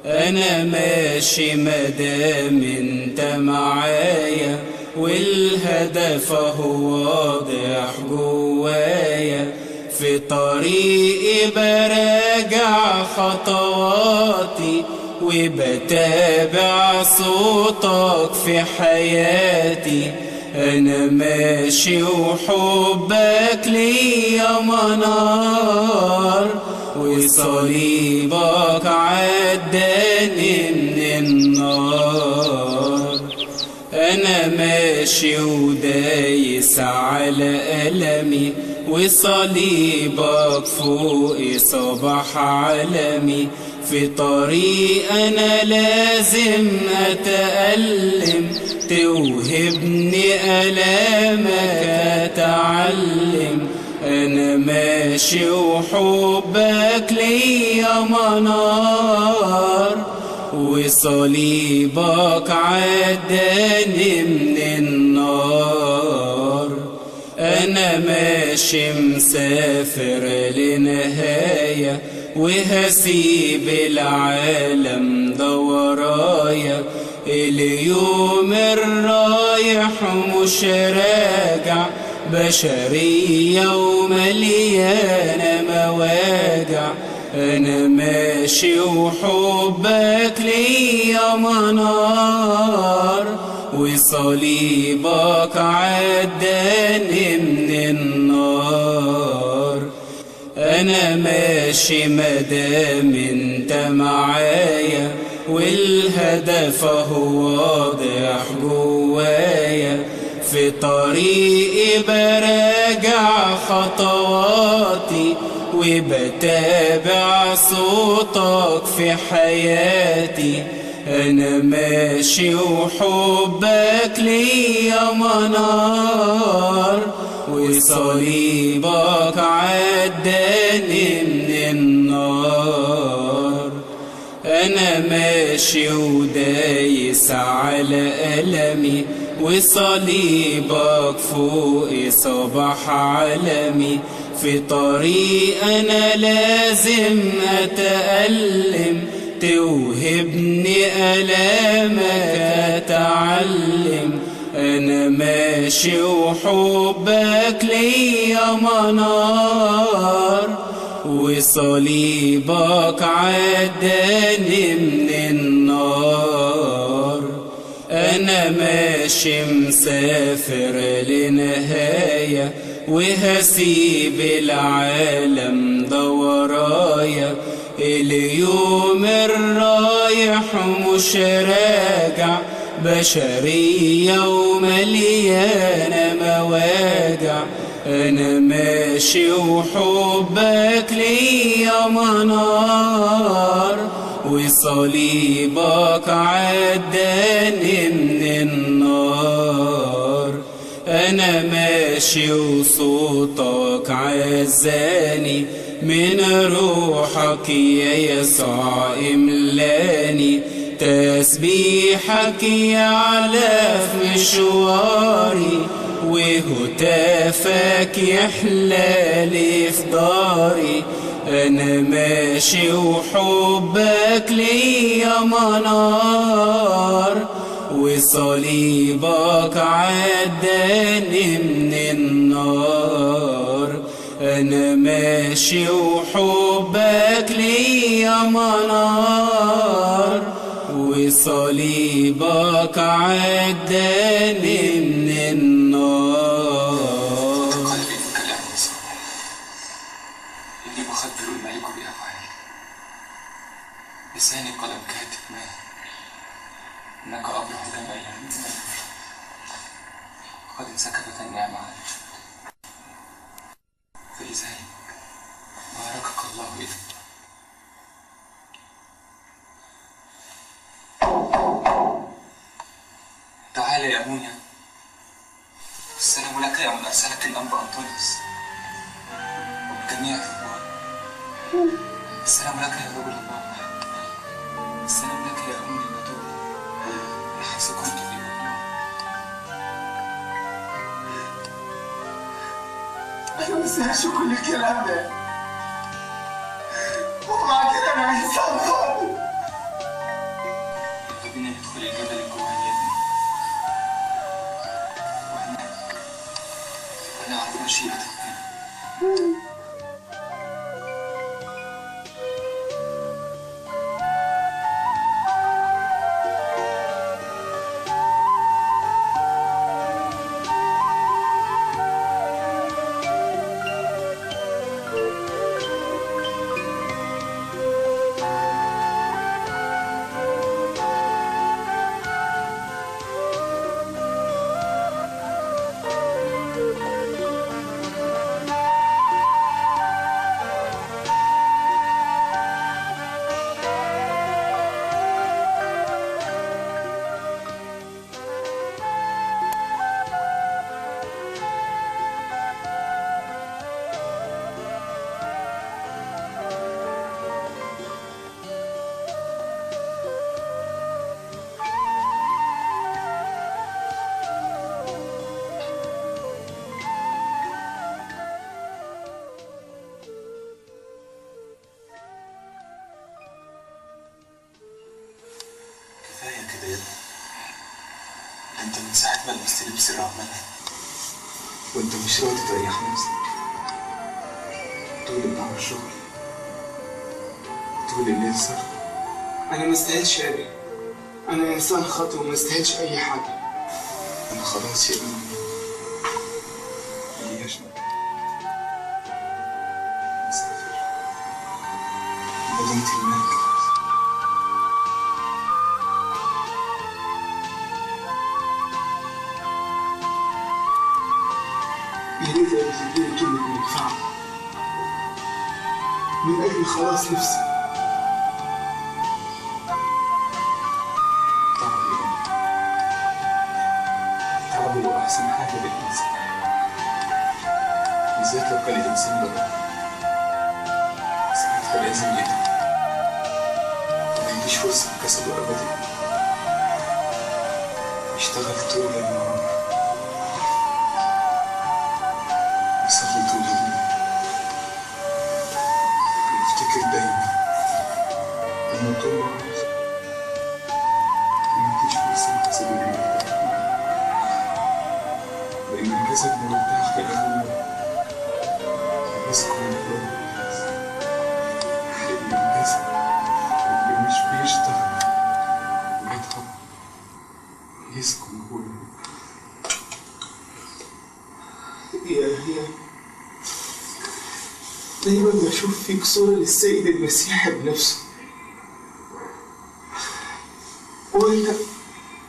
أنا ماشي مدام انت معايا، والهدف هو واضح جوايا. في طريقي براجع خطواتي، وبتابع صوتك في حياتي. أنا ماشي وحبك ليا منار، وصليبك عداني من النار. أنا ماشي ودايس على ألمي، وصليبك فوقي صباح عالمي. في طريق أنا لازم أتألم، توهبني ألامك أتعلم. أنا ماشي وحبك ليا منار، وصليبك عداني من النار. أنا ماشي مسافر لنهاية، وهسيب العالم ده ورايا. اليوم الرايح مش راجع، بشرية ومليانة مواجع. أنا ماشي وحبك ليا منار، وصليبك عداني من النار. أنا ماشي مدام انت معايا، والهدف هو واضح جوايا. في طريقي براجع خطواتي، وبتابع صوتك في حياتي. أنا ماشي وحبك ليا منار، وصليبك عداني من النار. أنا ماشي ودايس على ألمي، وصليبك فوقي صباح عالمي. في طريق أنا لازم أتألم، توهبني ألامك أتعلم. أنا ماشي وحبك ليا منار، وصليبك عداني من النار. أنا ماشي مسافر لنهاية، وهسيب العالم ده ورايا. اليوم الرايح مش راجع، بشرية ومليانة مواجع. أنا ماشي وحبك ليا منار، وصليبك عداني من النار. أنا ماشي وصوتك عزاني، من روحك يا يسوع املاني. تسبيحك يعلى في مشواري، وهتافك يحلالي في داري. أنا ماشي وحبك ليا منار، وصليبك عداني من النار. أنا ماشي وحبك ليا منار، وصليبك عداني من النار. قلبي بكلام صالح، إني أخبر الملك بأفعالي. لساني قلم كاتب ما إنك أبرح جمالا، قد انسكبت النعمة عليك، فلذلك باركك الله إذا. تعال يا أمونيا، السلام لك يا من أرسلك الأنبا أنطونيوس وبجميع الرهبان. السلام لك يا رجل الله، السلام لك يا أمي البتول حيث كنت في بطنها. أنا ما استاهلش كل الكلام ده، ومع كده أنا إنسان خالص. يلا بينا ندخل الجبل الجواني يا ابني، وهناك هنعرف مشيئة ربنا. بلبس لبس الرهبنة وانت مش راضي تريح نفسك. طول النهار شغل، طول الليل سهر. أنا ما استاهلش يا أبي، أنا إنسان خاطئ وما استاهلش أي حاجة. أنا خلاص يا ابني ملياش مسافر مدينة الملك. يا ريت يا أبي تديني كلمة منفعة من أجل خلاص نفسي. التعب هو أحسن حاجة للإنسان، بالذات لو كان الإنسان ضعيف. ساعتها لازم يتعب وما يديش فرصة لجسده أبدا، يشتغل طول النهار، يصلي طول الليل، ويفتكر دايما إنه طول ما عايش ما يديش فرصة لجسده إنه يرتاح، لأن الجسد لو ارتاح كأنه يسكن الروح. لأن الجسد اللي مش بيشتغل ويتعب يسكن هو. يا دايما بشوف فيك صورة للسيد المسيح بنفسه،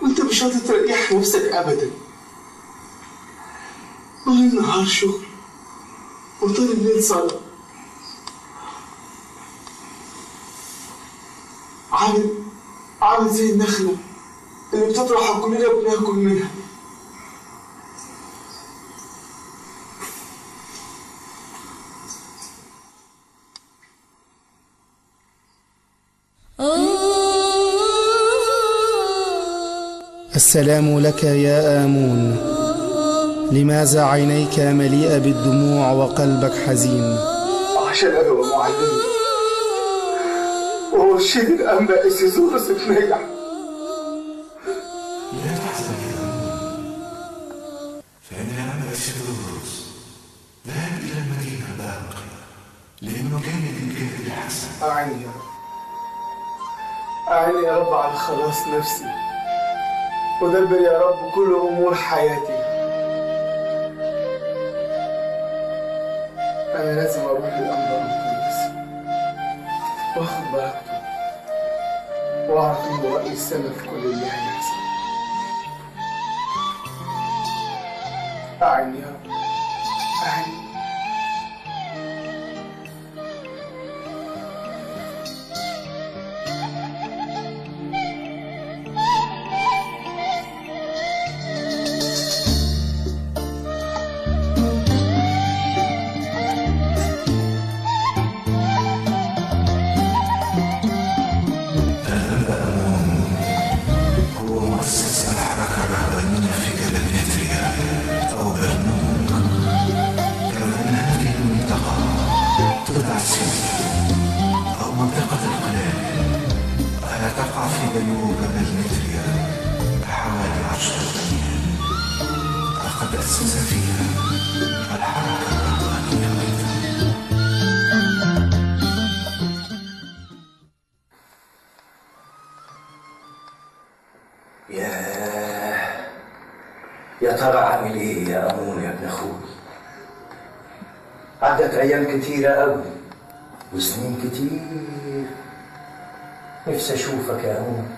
وانت مش راضي تريح نفسك ابدا. طول النهار شغل وطول الليل صلاة. عامل زي النخلة اللي بتطرح وكلنا بناكل منها. السلام لك يا آمون، لماذا عينيك مليئة بالدموع وقلبك حزين؟ عشان أنا ومعلمي ومرشد الأنبا إيسيذوروس اتنيح. لا تحزن يا آمون، فإن الأنبا إيسيذوروس ذهب إلى المدينة الباقية لأنه كان للجهد الحسن. أعني يا رب، أعني يا رب على خلاص نفسي، ودبر يا رب كل أمور حياتي. أنا لازم أروح للأنبا أنطونيوس وآخد بركته وأعرف منه رأي السما في كل اللي هيحصل. أعني يا رب، أعني. أو منطقة القلال، وهي تقع في جنوب جبل نتريا بحوالي 10 أميال. لقد أسس فيها الحركة الرهبانية أيضا. ياه، يا ترى عامل إيه يا أمون يا ابن أخوي؟ عدت أيام كتيرة أوي وسنين كتير. نفسي أشوفك يا أمون،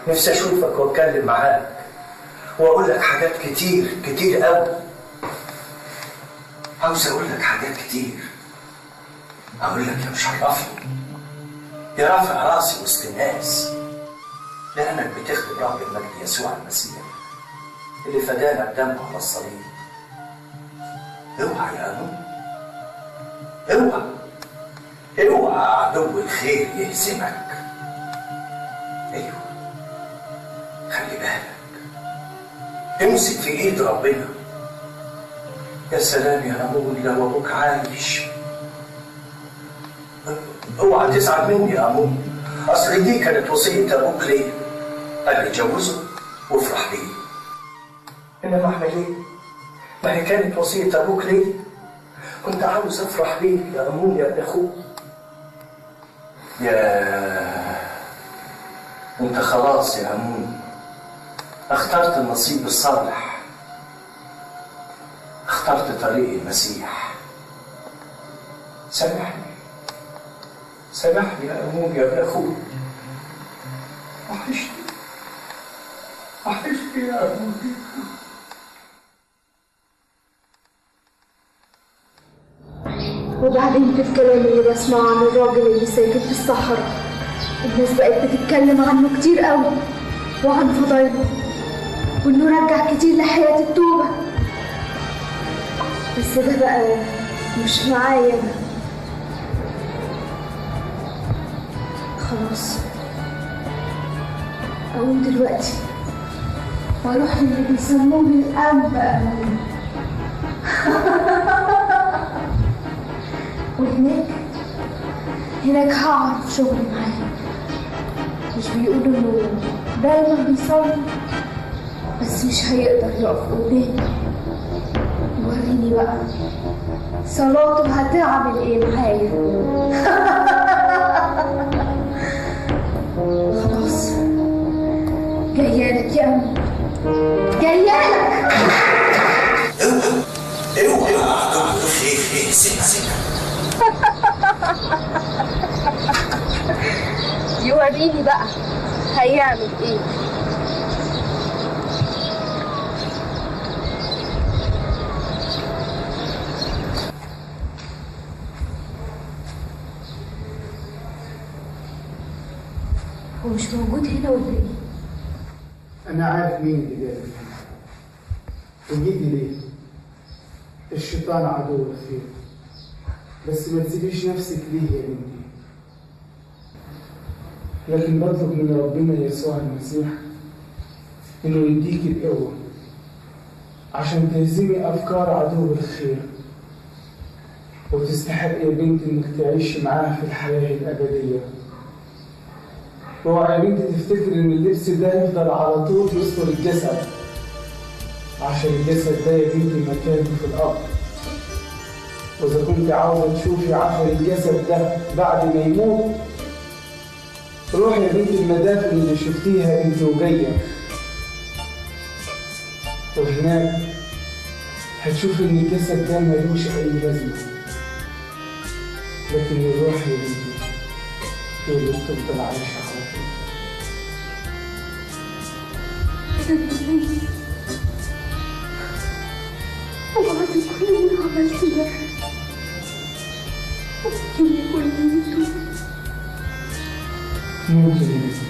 نفسي أشوفك وأتكلم معاك وأقول لك حاجات كتير كتير أوي. عاوز أقول لك حاجات كتير، أقول لك يا مشرفني، يا رافع راسي وسط الناس، لأنك بتخدم رب المجد يسوع المسيح اللي فدانا بدمه على الصليب. اوعى يا أمون، اوعى اوعى عدو الخير يهزمك. ايوه، خلي بالك، امسك في ايد ربنا. يا سلام يا أمون لو ابوك عايش. اوعى تزعل مني يا أمون، اصل دي كانت وصية ابوك ليا، قال لي اتجوزه وافرح بيه. إنما أعمل إيه؟ ما هي كانت وصية أبوك ليه؟ كنت عاوز أفرح بيك يا أمون يا ابن أخوك. يا أنت خلاص يا أمون، اخترت النصيب الصالح، اخترت طريق المسيح. سامحني، سامحني يا أمون يا ابن أخوك. وحشتني، وحشتني يا أمون. وبعدين في الكلام اللي بسمعه عن الراجل اللي ساكن في الصحراء، الناس بقت بتتكلم عنه كتير قوي وعن فضايله، وانه رجع كتير لحياة التوبة. بس ده بقى مش معايا انا. خلاص اقوم دلوقتي واروح للي بيسموه الانبا امون. وهناك هناك هعرف شغلي معاه. مش بيقولوا انه دايما بيصلي، بس مش هيقدر يقف قدامي يوريني بقى صلاته هتعمل ايه معايا. خلاص جايالك يا أمي، جايالك. اوعى اوعى خير سنة. يوريني بقى هيعمل ايه. هو مش موجود هنا ولا ايه؟ انا عارف مين اللي جابك هنا وجيتي ليه. الشيطان عدو الخير، بس ما تسيبيش نفسك ليه يا بنتي. لكن بطلب من ربنا يسوع المسيح انه يديكي القوة عشان تهزمي افكار عدو الخير، وتستحقي يا بنتي انك تعيشي معاه في الحياة الأبدية. اوعي يا بنتي تفتكري ان اللبس ده يفضل على طول يستر الجسد، عشان الجسد ده يا بنتي مكانه في القبر. وإذا كنت عاوزة تشوفي عفن الجسد ده بعد ما يموت، روحي يا بنتي المدافن اللي شفتيها انت وجاية، وهناك هتشوفي إن الجسد ده ملوش أي لازمة، لكن الروح يا بنتي هي اللي بتفضل عايشة على طول. وبعد كل اللي عملته ده ممكن يكون لي؟ ممكن يا بنتي،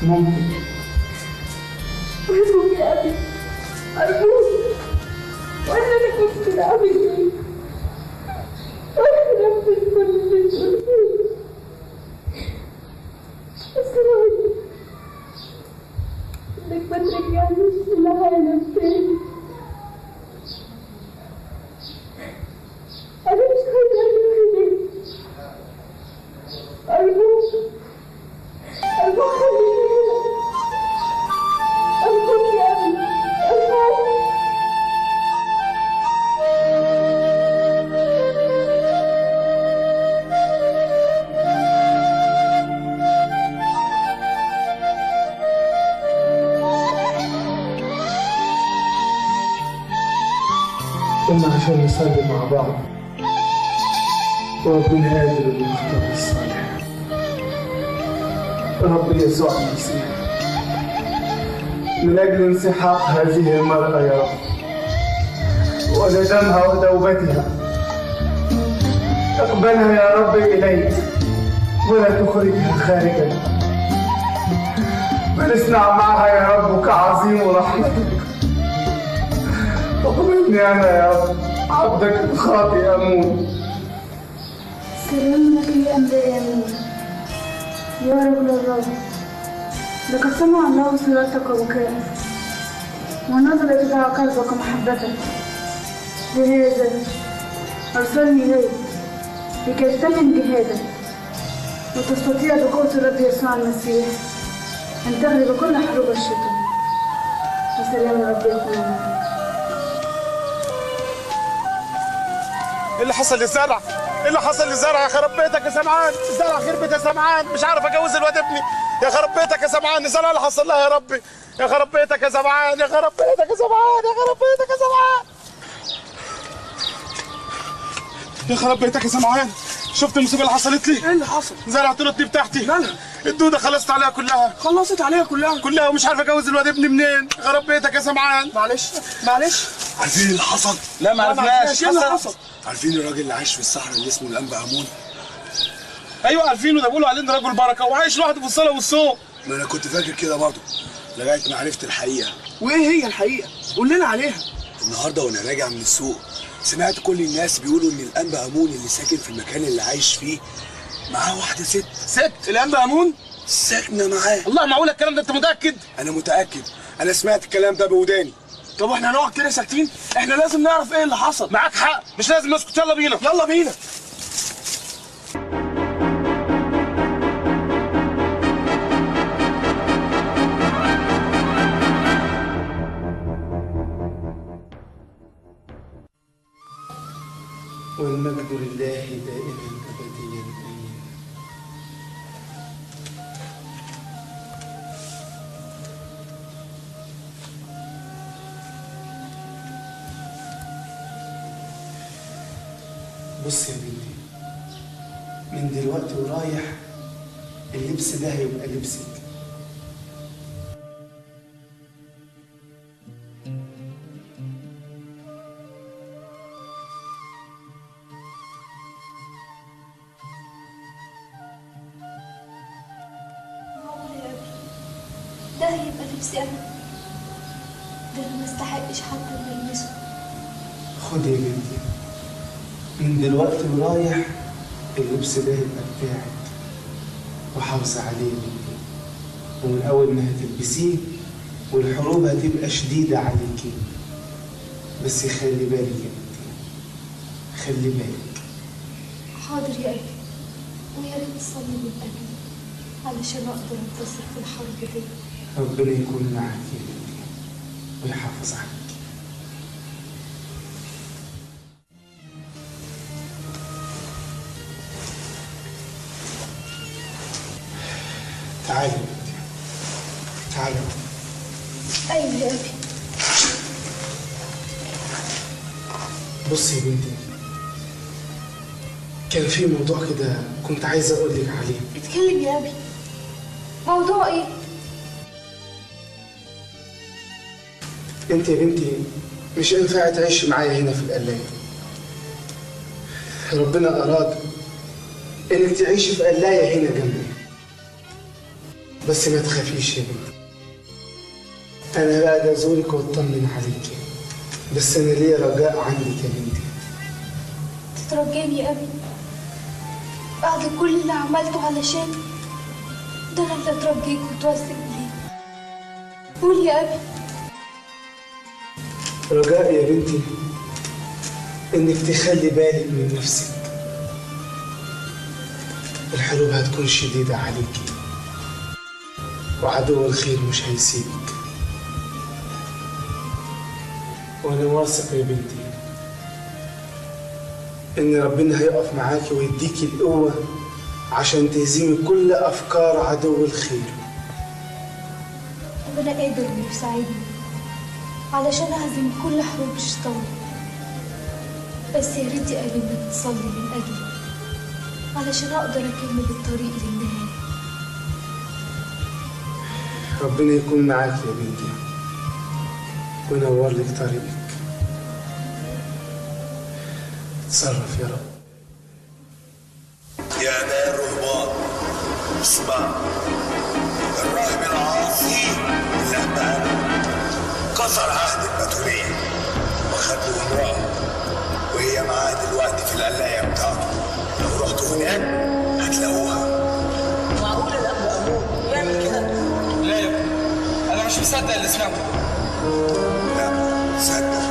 ممكن. أرجوك يا أبي، أرجوك، وأنا أنا كنت أعمل إيه؟ وأنا أنفذ كل اللي تقوله، بس أنا إنك ما ترجعنيش للعالم تاني. أنا مش عايزة أروح هناك، أرجوك، أرجوك خليني هنا، أرجوك يا أبي، أرجوك. قلنا عشان نصلي مع بعض، وربنا قادر اللي يختار الصالح. رب يسوع المسيح، من أجل انسحاق هذه المرأة يا رب وندمها وتوبتها، اقبلها يا رب إليك ولا تخرجها خارجا، بل اصنع معها يا رب كعظيم رحمتك. اقبلني أنا يا رب عبدك الخاطئ أمون. سلام لك يا أنبا آمون يا رجل الرب، لقد سمع الله صلاتك وبكاءك، ونظر إلى قلبك ومحبتك، لهذا أرسلني إليك لكي تتمم جهادك وتستطيع بقوة الرب يسوع المسيح أن تغلب كل حروب الشيطان. وسلام الرب يكون معكم. ايه اللي حصل للزرع؟ ايه اللي حصل للزرع؟ يا خرب بيتك يا سمعان، الزرع خربت يا سمعان، مش عارف اجوز الواد ابني. يا خرب بيتك يا سمعان، الزرع اللي حصل لها يا ربي. يا خرب بيتك يا سمعان، يا خرب بيتك يا سمعان، يا خرب بيتك يا سمعان، يا خرب بيتك يا سمعان. شفت المصيبة اللي حصلت لي؟ ايه اللي حصل؟ زرعت له بتاعتي. مالها؟ الدودة خلصت عليها كلها. خلصت عليها كلها؟ كلها، ومش عارف اجوز الواد ابني منين. خرب بيتك يا سمعان. معلش معلش. عارفين اللي حصل؟ لا ما عرفناش. ايه اللي حصل؟ عارفين الراجل اللي عايش في الصحراء اللي اسمه الانبا امون؟ ايوه عارفينه، ده بيقولوا عليه انه رجل بركة وعايش لوحده في الصلاة والصوم. ما انا كنت فاكر كده برضه لغاية ما عرفت الحقيقة. وايه هي الحقيقة؟ قول لنا عليها. النهارده وانا راجع من السوق سمعت كل الناس بيقولوا ان الانبا امون اللي ساكن في المكان اللي عايش فيه معاه واحدة ست. ست؟ الانبا امون؟ ساكنة معاه. الله، معقول الكلام ده؟ انت متاكد؟ انا متاكد، انا سمعت الكلام ده بوداني. طب واحنا هنقعد كده ساكتين؟ احنا لازم نعرف ايه اللي حصل. معاك حق، مش لازم نسكت. يلا بينا يلا بينا. والمجد لله دائما أبديا آمين. بص يا بنتي، من دلوقتي ورايح اللبس ده هيبقى لبسك. ده هيبقى لبسي انا؟ ده انا ما استحقش حتى ان البسه. خدي يا بنتي، من دلوقتي ورايح اللبس ده هيبقى بتاعك، وحافظي عليه يا بنتي. ومن اول ما هتلبسيه والحروب هتبقى شديدة عليكي، بس خلي بالك يا بنتي، خلي بالك. حاضر يا ابي، ويا ريت تصلي من اجلي علشان اقدر انتصر في الحرب دي. ربنا يكون معاك يا بنتي ويحافظ عليك. تعالي يا بنتي، تعالي. ايوه يا ابي. بصي يا بنتي، كان في موضوع كده كنت عايزه اقول لك عليه. اتكلم يا ابي، موضوع ايه؟ انت يا بنتي مش ينفع تعيشي معايا هنا في القلاية. ربنا اراد انك تعيشي في قلاية هنا جنبي. بس ما تخافيش يا بنتي، انا بقى ازورك واطمن عليكي، بس انا ليا رجاء عندك يا بنتي. تترجاني يا ابي بعد كل اللي عملته علشان ده؟ انا اللي اترجيك وتوثق بيه. قول يا ابي. رجاء يا بنتي انك تخلي بالك من نفسك. الحروب هتكون شديدة عليكي، وعدو الخير مش هيسيبك. وانا واثق يا بنتي ان ربنا هيقف معاكي ويديكي القوة عشان تهزمي كل افكار عدو الخير. ربنا قادر انه يساعدني علشان اهزم كل حروب الشيطان، بس يا ريت يا ابي انك تصلي من اجلي علشان اقدر اكمل الطريق للنهاية. ربنا يكون معاك يا بنتي وينور لك طريقك. اتصرف يا رب. يا اباء الرهبان، اسمع، الراهب العظيم الانبا امون كسر عهد البتولية وخد له امرأة، وهي معاه دلوقتي في القلاية بتاعته. لو رحتوا هناك هتلاقوها. معقول الأنبا أمون يعمل كده؟ لا يا ابني، أنا مش مصدق اللي سمعته. لا صدق،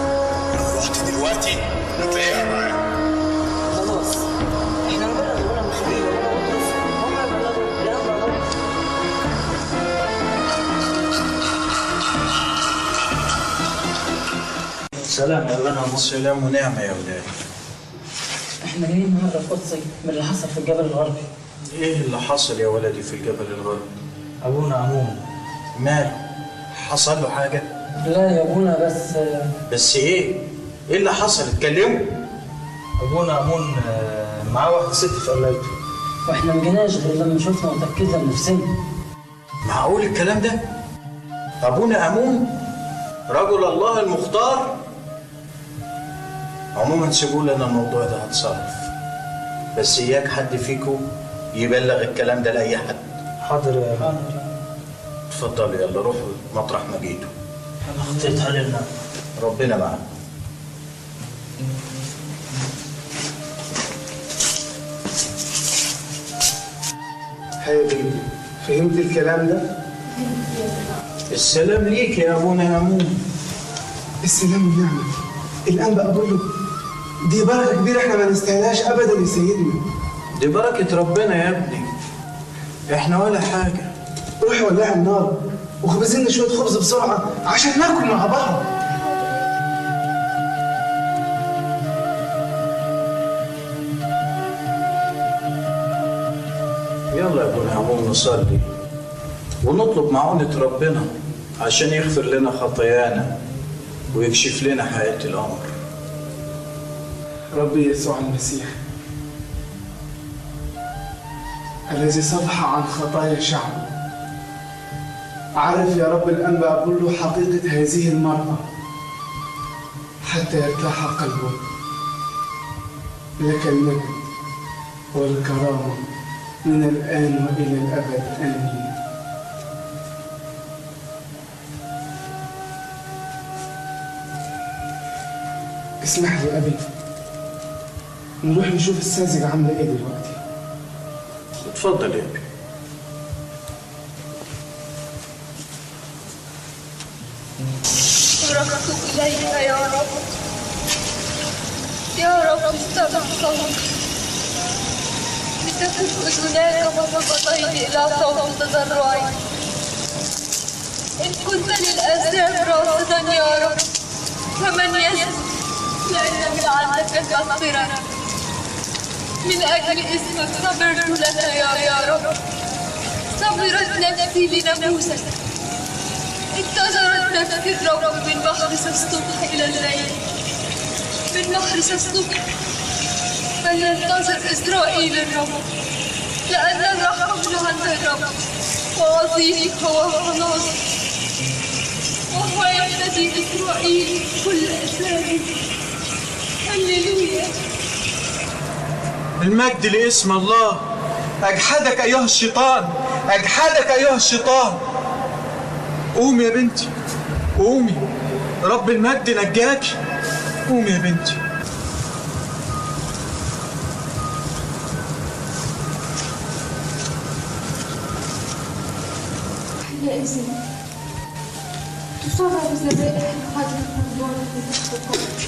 لو رحت دلوقتي هتلاقيها معاه. خلاص، احنا نبلغ الأولى مخبية وأنا بطرس، هم يبلغوا الأنبا أمون. السلام يا أبانا. سلام ونعمة يا ولاد. احنا جايين النهارده في قدسي من اللي حصل في الجبل الغربي. ايه اللي حصل يا ولدي في الجبل الغربي؟ أبونا أمون. ماله؟ حصل له حاجة؟ لا يا أبونا بس. بس ايه؟ ايه اللي حصل؟ اتكلموا. أبونا أمون معاه واحدة ست في قلايته، واحنا ما جيناش غير لما شفنا وتأكدنا بنفسنا. معقول الكلام ده؟ أبونا أمون رجل الله المختار؟ عموما سيبوا لنا الموضوع ده هتصرف، بس إياك حد فيكم يبلغ الكلام ده لأي حد. حاضر يا أبونا. اتفضلوا يلا روحوا مطرح ما جيتوا. خطيت علينا. ربنا معاك. هيا بنتي، فهمت الكلام ده؟ السلام ليك يا ابونا امون. السلام والنعمة. الآن بقى بقول له دي بركة كبيرة احنا ما نستاهلهاش أبدا يا سيدنا. دي بركة ربنا يا ابني، احنا ولا حاجة. روحي ولعي النار وخبزي لنا شوية خبز بسرعة عشان ناكل مع بعض. يلا يا ابونا امون نصلي ونطلب معونة ربنا عشان يغفر لنا خطايانا ويكشف لنا حقيقة الأمر. ربي يسوع المسيح الذي صفح عن خطايا شعبه، عرف يا رب الآن بقول له حقيقة هذه المرأة حتى يرتاح قلبه. لك المجد والكرامة من الآن وإلى الأبد، آمين. اسمح لي أبي نروح نشوف الساذج عاملة إيه دلوقتي. اتفضل يا أبي. صرخت إليك يا رب، يا رب استمع صوتي، لتكن أذناك مصغتين إلى صوت تضرعي. إن كنت للآثام راصدا يا رب فمن يسجد؟ لأن من عندك تغفرك. من أجل اسمك صبرت لك يا رب، صبرت نفسي لناموسك. انتظرت نفسي الرب من محرس الصبح إلى الليل، من محرس الصبح. فلينتظر إسرائيل الرب، لأن الرحمة من عند الرب، وعظيم هو خلاص، وهو يفتدي إسرائيل كل أسامه. هللويا. المجد لاسم الله. أجحدك أيها الشيطان، أجحدك أيها الشيطان. قومي يا بنتي، قومي، رب المجد نجاكي. قومي يا بنتي. حينئذ تصرف ذبائح الخدم قربانا المحرقات.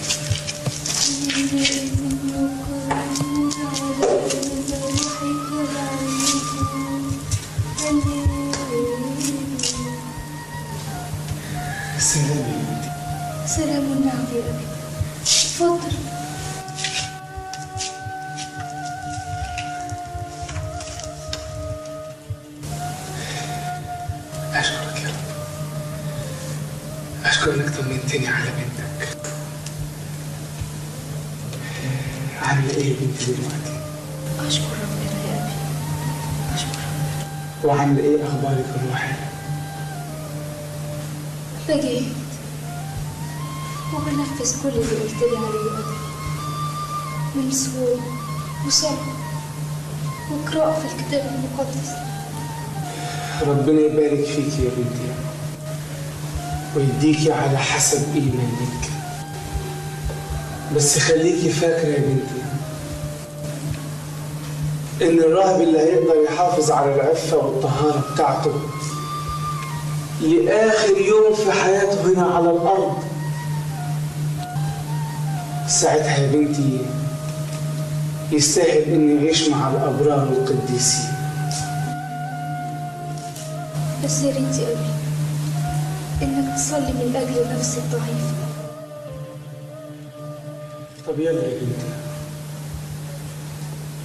حينئذ يقرون على المذابح ويعيدون. سلام يا بنتي. سلام النعم يا أبي، تفضل. أشكرك يا رب، أشكر إنك طمنتني على بنتك. عاملة إيه يا بنتي دلوقتي؟ أشكر ربنا يا أبي، أشكر ربنا. وعاملة إيه أخبارك الروحية؟ بجاهد وبنفذ كل اللي قلت لي عليه يا أبي، من صوم وصلاة وقراءة في الكتاب المقدس. ربنا يبارك فيك يا بنتي ويديكي على حسب إيمانك. بس خليكي فاكرة يا بنتي إن الراهب اللي هيقدر يحافظ على العفة والطهارة بتاعته لآخر يوم في حياته هنا على الأرض، ساعتها يا بنتي يستاهل إنه يعيش مع الأبرار والقديسين. بس يا ريت يا أبي إنك تصلي من أجل نفسي الضعيفة. طب يلا يا بنتي،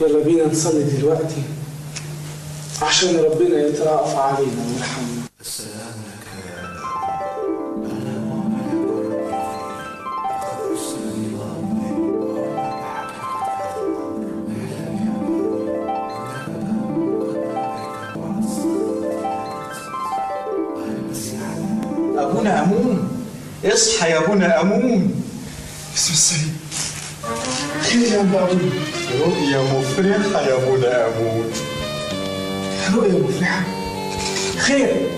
يلا بينا نصلي دلوقتي عشان ربنا يترأف علينا ويرحمنا. السلام لك يا أبا، أنا هو ملاك ربي فيه، قد أرسلني الله إليك وأعلم بحقيقة هذا الأمر. اعلم يا أبا أن قد بنيته على الصخرة وعلى المسيح. أبونا أمون، اصحى يا أبونا أمون. بسم الصليب. خير يا أبا أمون. رؤيا مفرحة يا أبونا أمون. رؤيا مفرحة؟ خير.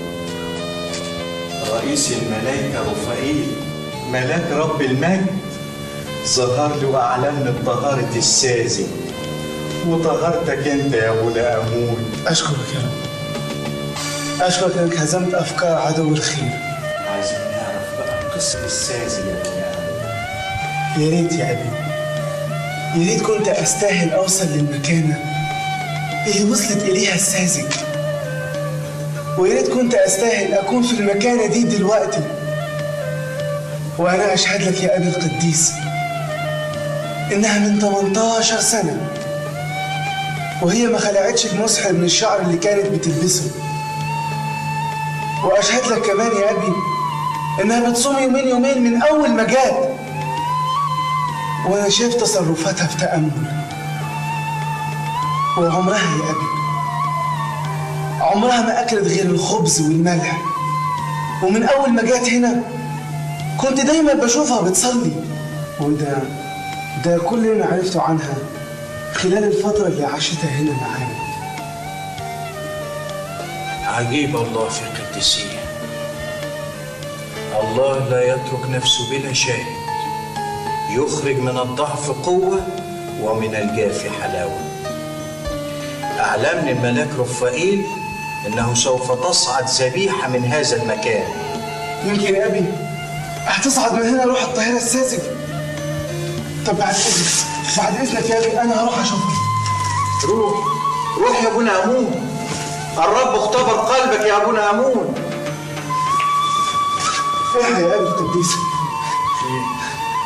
رئيس الملائكة رفائيل ملاك رب المجد ظهر له وأعلن بطهارة الساذج وطهارتك أنت يا أبونا أمون. أشكرك يا رب، أشكرك إنك هزمت أفكار عدو الخير. عايزين نعرف بقى قصة الساذج يا أبونا أمون. يا ريت يا أبي، يا ريت كنت أستاهل أوصل للمكانة اللي وصلت إليها الساذج، ويا ريت كنت أستاهل أكون في المكانة دي دلوقتي. وأنا أشهد لك يا أبي القديس إنها من 18 سنة وهي ما خلعتش المسحر من الشعر اللي كانت بتلبسه. وأشهد لك كمان يا أبي إنها بتصوم يومين يومين من أول ما جات، وأنا شايف تصرفاتها في تأمل. وعمرها يا أبي عمرها ما أكلت غير الخبز والملح، ومن أول ما جات هنا كنت دايما بشوفها بتصلي. وده ده كل اللي أنا عرفته عنها خلال الفترة اللي عاشتها هنا معانا. عجيب الله في قدسية، الله لا يترك نفسه بلا شاهد، يخرج من الضعف قوة ومن الجاف حلاوة. أعلمني الملاك رفائيل إنه سوف تصعد ذبيحة من هذا المكان. يمكن يا أبي هتصعد من هنا روح الطاهرة الساذج. طب بعد إذنك، بعد إذنك يا أبي أنا هروح أشوفها. روح روح يا أبونا أمون، الرب اختبر قلبك يا أبونا أمون. إيه يا أبي القديس؟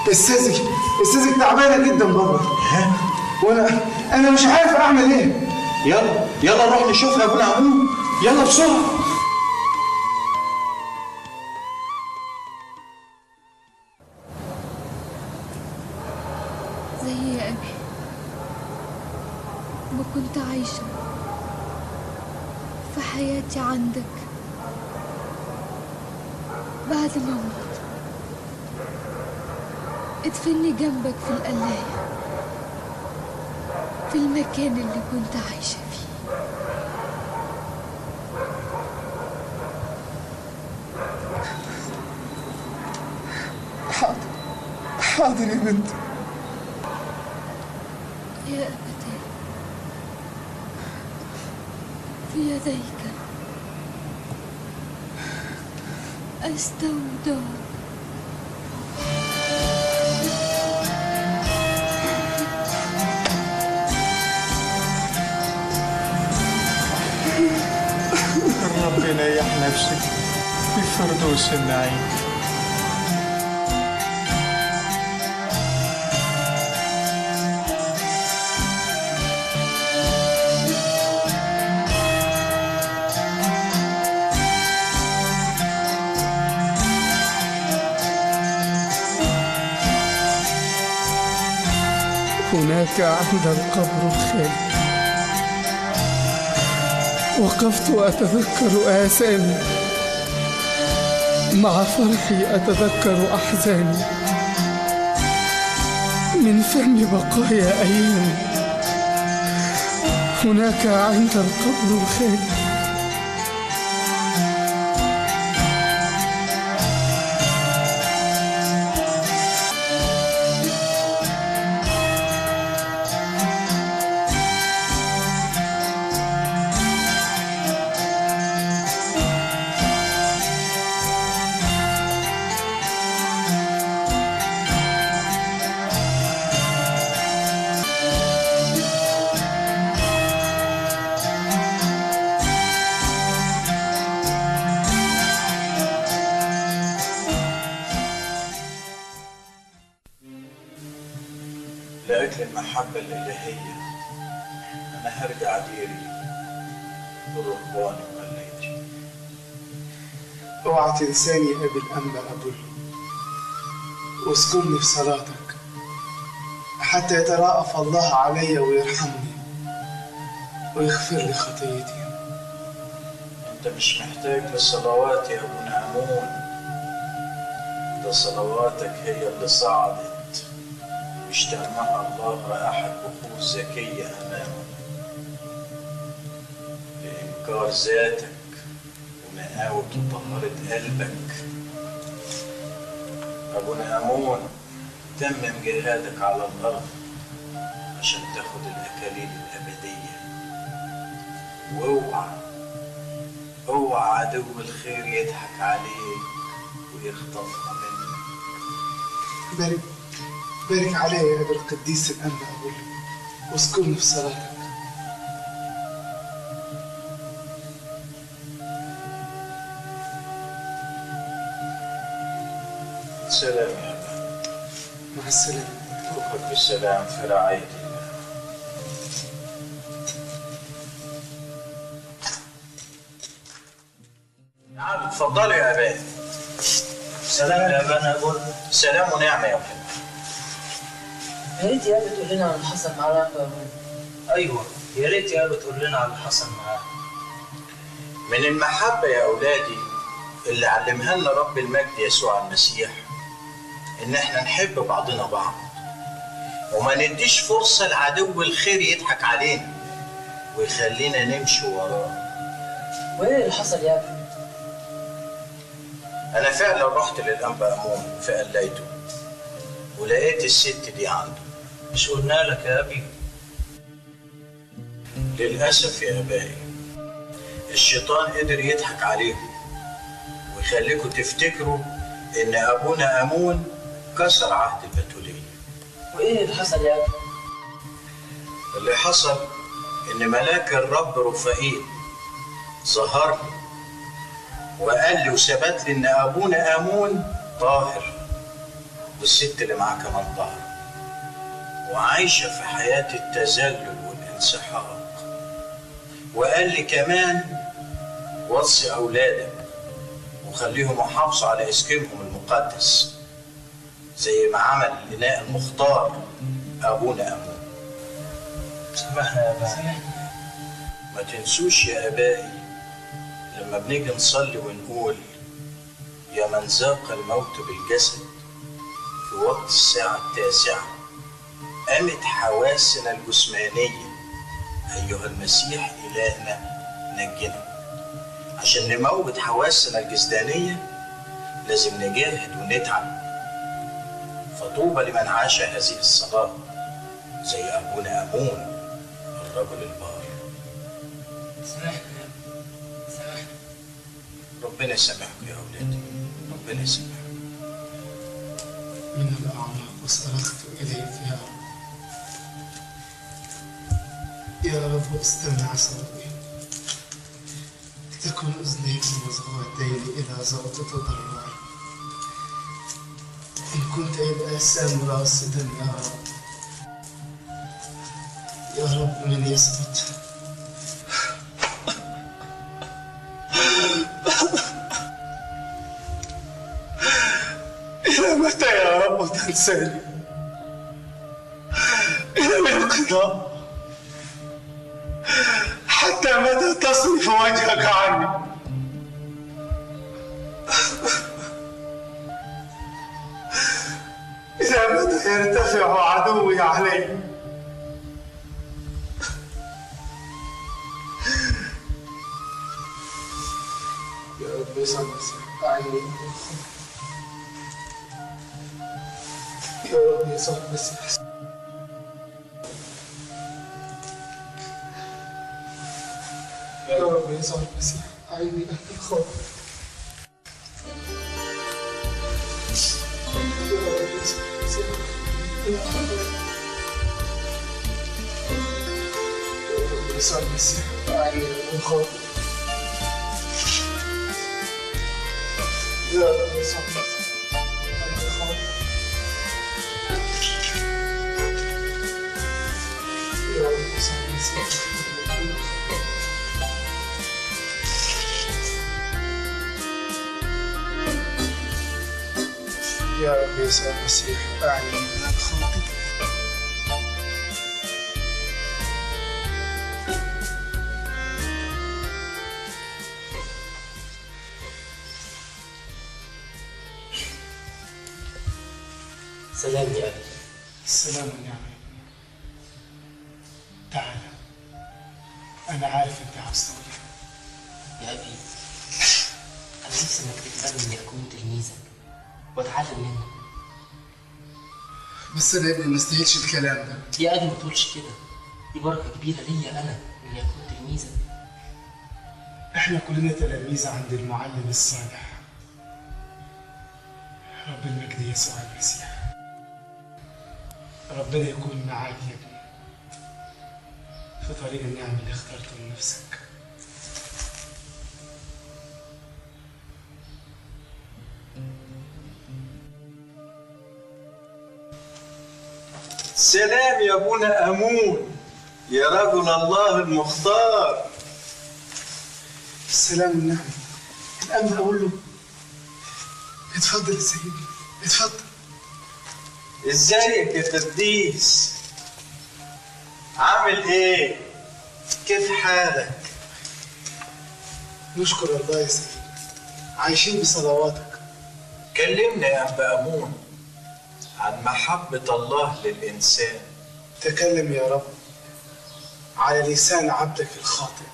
الساذج الساذج تعبانة جدا بره، وأنا مش عارف أعمل إيه. يلا يلا نروح نشوفها يا أبونا أمون، يلا بسرعة. زي يا أبي ما كنت عايشة في حياتي عندك بعد ما أموت، ادفني جنبك في القلاية في المكان اللي كنت عايشة فيه. حاضر حاضر يا بنتي. يا أبتي في يديك أستودع. الرب يريح نفسك في فردوس النعيم. هناك عند القبر الخالي وقفت أتذكر آثامي، مع فرحي أتذكر أحزاني، من فم بقايا أيامي. هناك عند القبر الخالي. لأجل المحبة الإلهية أنا هرجع ديري ورهباني وقليتي. اوعى تنساني يا أبي الأنبا أبولو، واذكرني في صلاتك حتى يترأف الله علي ويرحمني ويغفر لي خطيتي. أنت مش محتاج لصلوات يا أبونا أمون، ده صلواتك هي اللي صعدت واشتمها الله رائحة بخور زكية أمامه، لإنكار ذاتك ونقاوة وطهارة قلبك. أبونا أمون تمم جهادك على الأرض عشان تاخد الأكاليل الأبدية، واوعى اوعى عدو الخير يضحك عليك ويخطفها منك. بارك عليا يا أبي القديس الأنبا أبولو، واذكرني في صلاتك. سلام يا أبا. مع السلامة. أتركك بالسلام في رعاية الله. تعالوا اتفضلوا يا أبا. سلام يا أبانا أبولو. سلام ونعمة يا أبا. يا ريت يا أبي تقول لنا على اللي حصل مع الأنبا أمون. أيوه يا ريت يا أبي تقول لنا على اللي حصل معاه. من المحبة يا أولادي اللي علمها لنا رب المجد يسوع المسيح إن إحنا نحب بعضنا بعض، وما نديش فرصة لعدو الخير يضحك علينا ويخلينا نمشي وراه. وإيه اللي حصل يا أبي؟ أنا فعلا رحت للأنبا أمون في قلايته ولقيت الست دي عنده. مش قلنا لك يا أبي؟ للأسف يا أبائي الشيطان قدر يضحك عليكم ويخليكم تفتكروا إن أبونا أمون كسر عهد البتولية. وإيه اللي حصل يا أبي؟ اللي حصل إن ملاك الرب رفائيل ظهر لي وقال لي وثبت لي إن أبونا أمون طاهر والست اللي معاه كمان طاهرة وعايشة في حياة التذلل والانسحاق. وقال لي كمان وصي أولادك وخليهم يحافظوا على إسكنهم المقدس زي ما عمل الإناء المختار أبونا أمون. سامحنا يا أبا. ما تنسوش يا أبائي لما بنيجي نصلي ونقول يا من ذاق الموت بالجسد في وقت الساعة 9 قامت حواسنا الجسمانية أيها المسيح إلهنا نجنا. عشان نموت حواسنا الجسدانية لازم نجاهد ونتعب. فطوبى لمن عاش هذه الصلاة زي أبونا أمون الرجل البار. سامحنا يا أبي، سامحنا. ربنا يسامحكم يا أولادي، ربنا يسامحكم. من الأعماق صرخت إليك يا رب، يا رب استمع صوتي، تكن أذنيك مصغوتين إلى صوت تضرعي. إن كنت إلى الآثام راصدا يا رب، يا رب من يثبت. إلى متى يا رب تنساني؟ إلى الانقضاء؟ حتى متى تصرف وجهك عني؟ إلى متى يرتفع عدوي علي؟ يا رب يسوع المسيح أعني. يا رب يسوع المسيح. يا رب يسوع المسيح أعني أهل الخوف. يا رب يسوع المسيح. يا رب يسوع المسيح أعني أهل الخوف. يا رب يسوع المسيح أهل الخوف. يسوع المسيح. يا رب يسوع المسيح أعني من الخاطئ. سلام يا أبي. السلام والنعمة يا ابني. تعال، أنا عارف أنت عاوز تقول إيه. يا أبي، أنا نفسي إنك تقبلني إني أكون تلميذك وأتعلم منك. بس أنا يا ابني ما استاهلش الكلام ده. يا أبي ما تقولش كده، دي بركة كبيرة ليا أنا إني أكون تلميذك. إحنا كلنا تلاميذ عند المعلم الصالح رب المجد يسوع المسيح. ربنا يكون معاك يا ابني في طريق النعم اللي اخترته لنفسك. سلام يا ابونا امون، يا رجل الله المختار. السلام والنعمة. الأمر أقول له اتفضل يا سيدي، اتفضل. ازيك يا قديس؟ عامل ايه؟ كيف حالك؟ نشكر الله يا سيدي، عايشين بصلواتك. كلمنا يا أبا أمون عن محبة الله للإنسان. تكلم يا رب على لسان عبدك الخاطئ.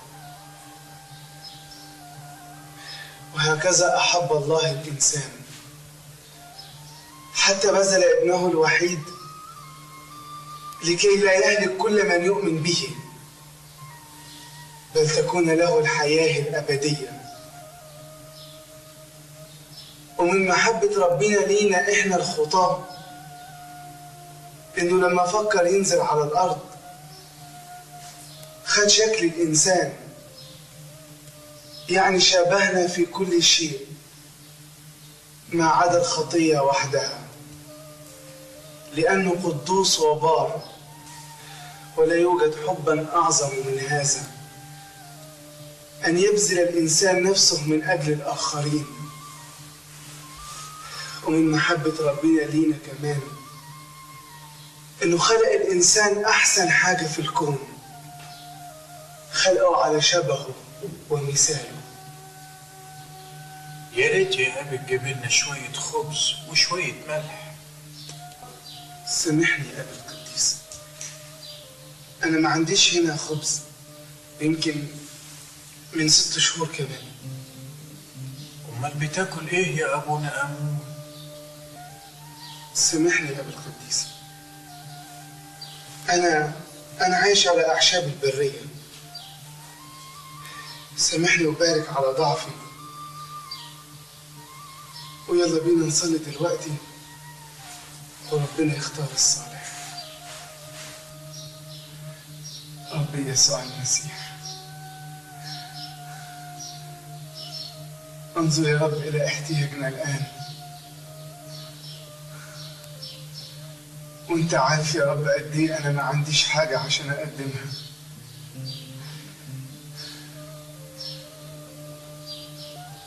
وهكذا أحب الله الإنسان حتى بذل ابنه الوحيد لكي لا يهلك كل من يؤمن به، بل تكون له الحياة الأبدية. ومن محبة ربنا لينا إحنا الخطاة إنه لما فكر ينزل على الأرض خد شكل الإنسان، يعني شابهنا في كل شيء ما عدا الخطية وحدها، لأنه قدوس وبار، ولا يوجد حبا أعظم من هذا أن يبذل الإنسان نفسه من أجل الآخرين. ومن محبة ربنا لينا كمان إنه خلق الإنسان أحسن حاجة في الكون، خلقه على شبهه ومثاله. يا ريت يا أبي تجيب لنا شوية خبز وشوية ملح. سامحني يا أبي القديس، أنا ما عنديش هنا خبز، يمكن من 6 شهور كمان. أمال بتاكل إيه يا أبونا أمون؟ سامحني يا أبي القديس، أنا عايش على أعشاب البرية. سامحني وبارك على ضعفي. ويلا بينا نصلي دلوقتي وربنا يختار الصالح. ربي يسوع المسيح، انظر يا رب إلى احتياجنا الآن، وانت عارف يا رب قد ايه أنا ما عنديش حاجة عشان أقدمها.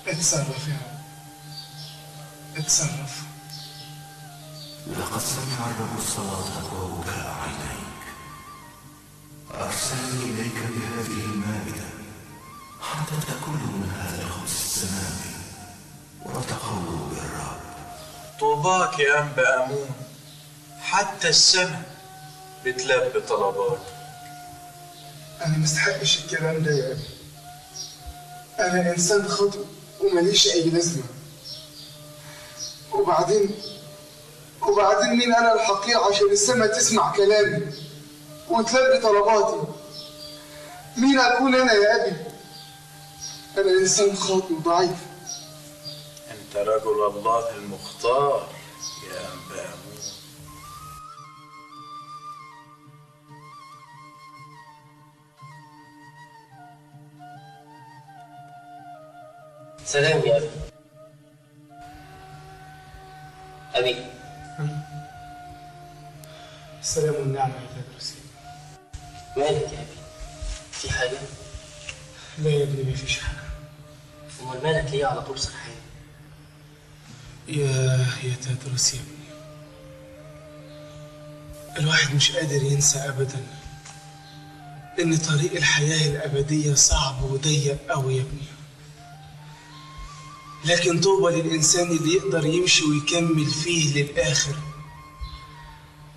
اتصرف يا رب، اتصرف. لقد سمع الرب صلاتك وبكاء عينيك. أرسلني إليك بهذه المائدة حتى تأكلوا من هذا الخبز السماوي وتقووا بالرب. طوباك يا أنبا أمون، حتى السماء بتلبي طلباتك. أنا ما استحقش الكلام ده يا أبي، أنا إنسان خاطئ وماليش أي لازمة. وبعدين مين أنا الحقير عشان السما تسمع كلامي وتلبي طلباتي؟ مين أكون أنا يا أبي؟ أنا إنسان خاطئ وضعيف. أنت رجل الله المختار يا أنبا أمون. سلام يا أبي. أبي. السلام والنعمة يا تدرسين. مالك يا أبي؟ في حاجة؟ لا يا ابني مفيش حاجة. أمال مالك ليه على طول سرحان؟ يا تدرس يا ابني، الواحد مش قادر ينسى أبدا إن طريق الحياة الأبدية صعب وضيق أوي يا ابني، لكن طوبى للإنسان اللي يقدر يمشي ويكمل فيه للآخر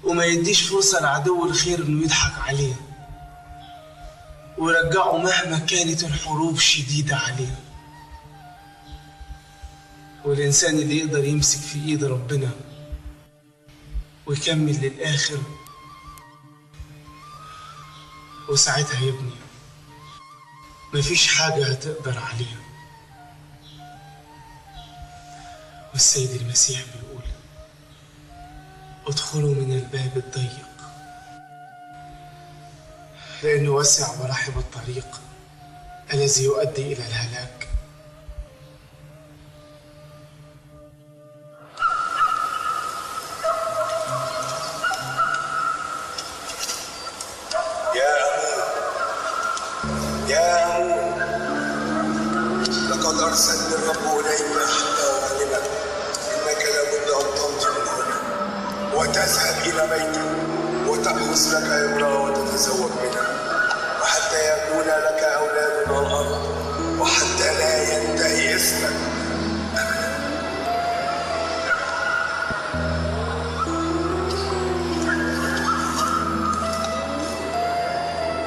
وما يديش فرصة لعدو الخير إنه يضحك عليه ويرجعه مهما كانت الحروب شديدة عليه. والإنسان اللي يقدر يمسك في إيد ربنا ويكمل للآخر، وساعتها يا ابني مفيش حاجة هتقدر عليها. والسيد المسيح بيقول ادخلوا من الباب الضيق، لأنه واسع ورحب الطريق الذي يؤدي إلى الهلاك. يا أمون، لقد أرسلني الرب إليك حتى أعلمك إنك لابد أن تمضي من هنا وتذهب إلى بيتك وتأخذ لك امرأة وتتزوج منها، وحتى يكون لك أولاد على الأرض، وحتى لا ينتهي اسمك أبدا.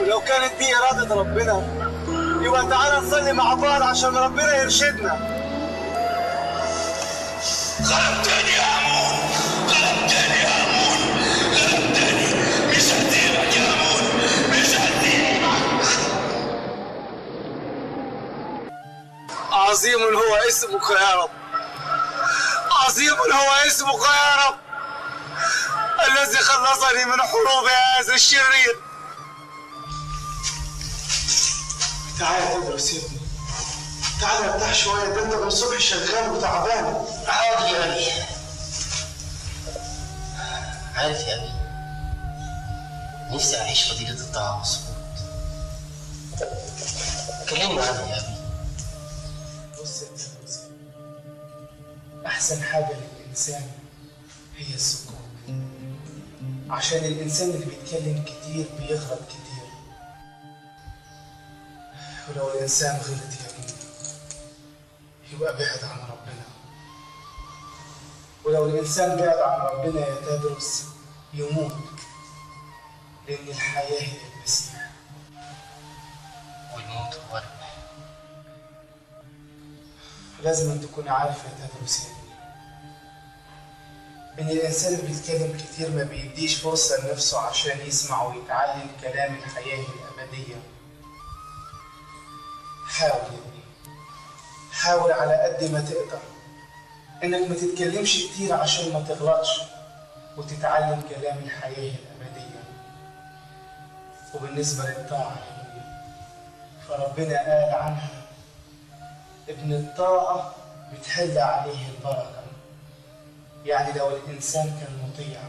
ولو كانت دي إرادة ربنا يبقى تعالى نصلي مع بعض عشان ربنا يرشدنا. غلبتني يا أمون، غلبتني يا أمون، غلبتني، مش هسيبك يا أمون، مش هسيبك. عظيم هو اسمك يا رب، عظيم هو اسمك يا رب، الذي خلصني من حروب هذا الشرير. تعالى تدرس يا ابني، تعالى ارتاح شوية، ده انت من الصبح شغال وتعبان. حاضر يا أبي. عارف يا أبي، نفسي أعيش فضيلة الطاعة والسكوت. كلمني عنها يا أبي. بص يا تدرس، أحسن حاجة للإنسان هي السكوت، عشان الإنسان اللي بيتكلم كتير بيغلط كتير. ولو الإنسان غلط يا ابني يبقى بعد عن ربنا، ولو الإنسان بعد عن ربنا يا تدرس يموت، لأن الحياة هي المسيح والموت هو الربح. لازم أن تكون عارف يا تدرس يا ابني إن الإنسان اللي بيتكلم كتير ما بيديش فرصة لنفسه عشان يسمع ويتعلم كلام الحياة الأبدية. حاول يا ابني، حاول على قد ما تقدر انك ما تتكلمش كتير عشان ما تغلطش وتتعلم كلام الحياة الأبدية. وبالنسبة للطاعة يا ابني، فربنا قال عنها ابن الطاعة بتحل عليه البركة. يعني لو الإنسان كان مطيع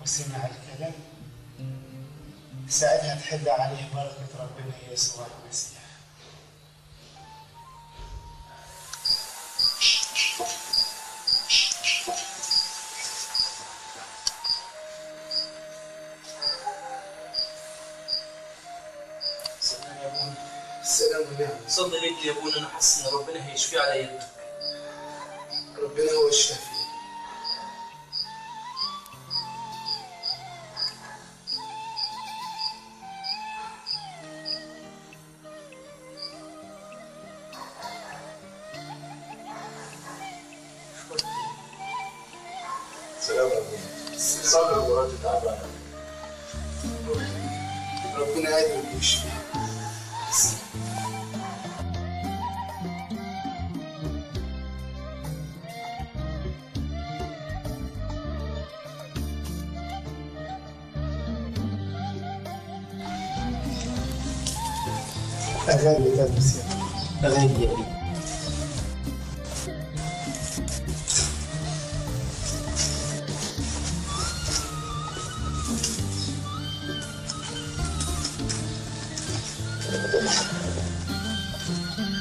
وسمع الكلام ساعتها تحل عليه بركة ربنا يسوع المسيح. سلام يا ابونا. السلام عليكم. صلي لي يا ابونا، انا حاسس ان ربنا هيشفيه على يدك. ربنا هو الشافي. سلام يا ابونا. صلي ومراتي تعبانه. ربنا قادر يشفيها. أغاني تدرس يا أبي. أغاني يا أبي.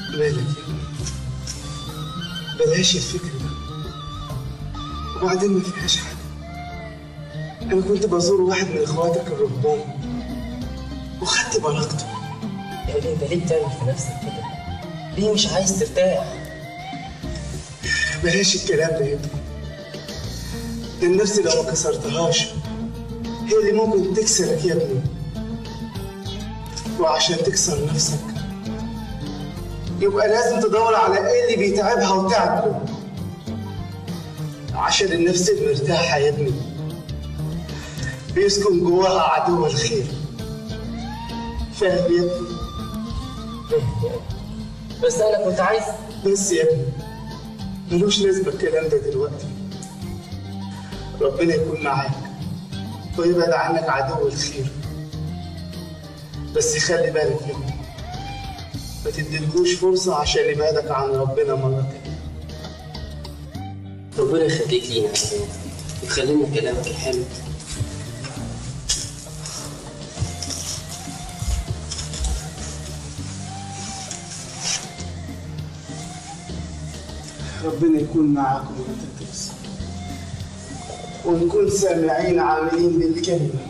مالك يا ابني؟ بلاش الفكر ده، وبعدين ما فيهاش حاجة. أنا كنت بزور واحد من إخواتك الرهبان وخدت بركته. يا ابني أنت ليه بتعمل في نفسك كده؟ ليه مش عايز ترتاح؟ بلاش الكلام ده يا ابني. ده النفس لو ما كسرتهاش هي اللي ممكن تكسرك يا ابني. وعشان تكسر نفسك يبقى لازم تدور على ايه اللي بيتعبها وتعبه، عشان النفس المرتاحة يا ابني بيسكن جواها عدو الخير. فاهم يا ابني؟ فاهم يا ابني، بس أنا كنت عايز. بس يا ابني ملوش لازمة الكلام ده دلوقتي. ربنا يكون معاك ويبعد عنك عدو الخير. بس خلي بالك يا ابني، ما تديلهوش فرصة عشان يبعدك عن ربنا مرة تانية. ربنا يخليك لينا يا ابني ويخلينا كلامك الحلو. ربنا يكون معاكم يا تدرس، ونكون سامعين عاملين بالكلمة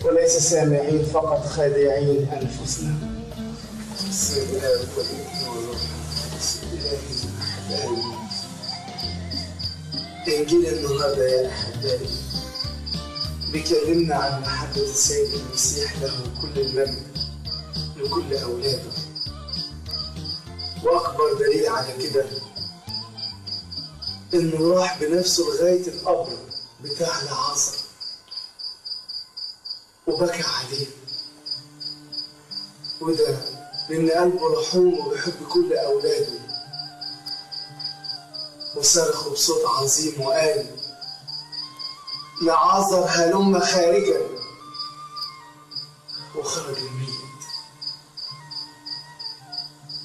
وليس سامعين فقط خادعين أنفسنا. بسم الله والابن والروح القدس إله واحد آمين. إنجيل النهارده يا أحبائي بيكلمنا عن محبة السيد المسيح له كل المجد لكل أولاده. وأكبر دليل على كده إنه راح بنفسه لغاية القبر بتاع لعازر وبكى عليه، وده لأن قلبه رحوم وبيحب كل أولاده. وصرخ بصوت عظيم وقال: لعازر هلم خارجا. وخرج الميت.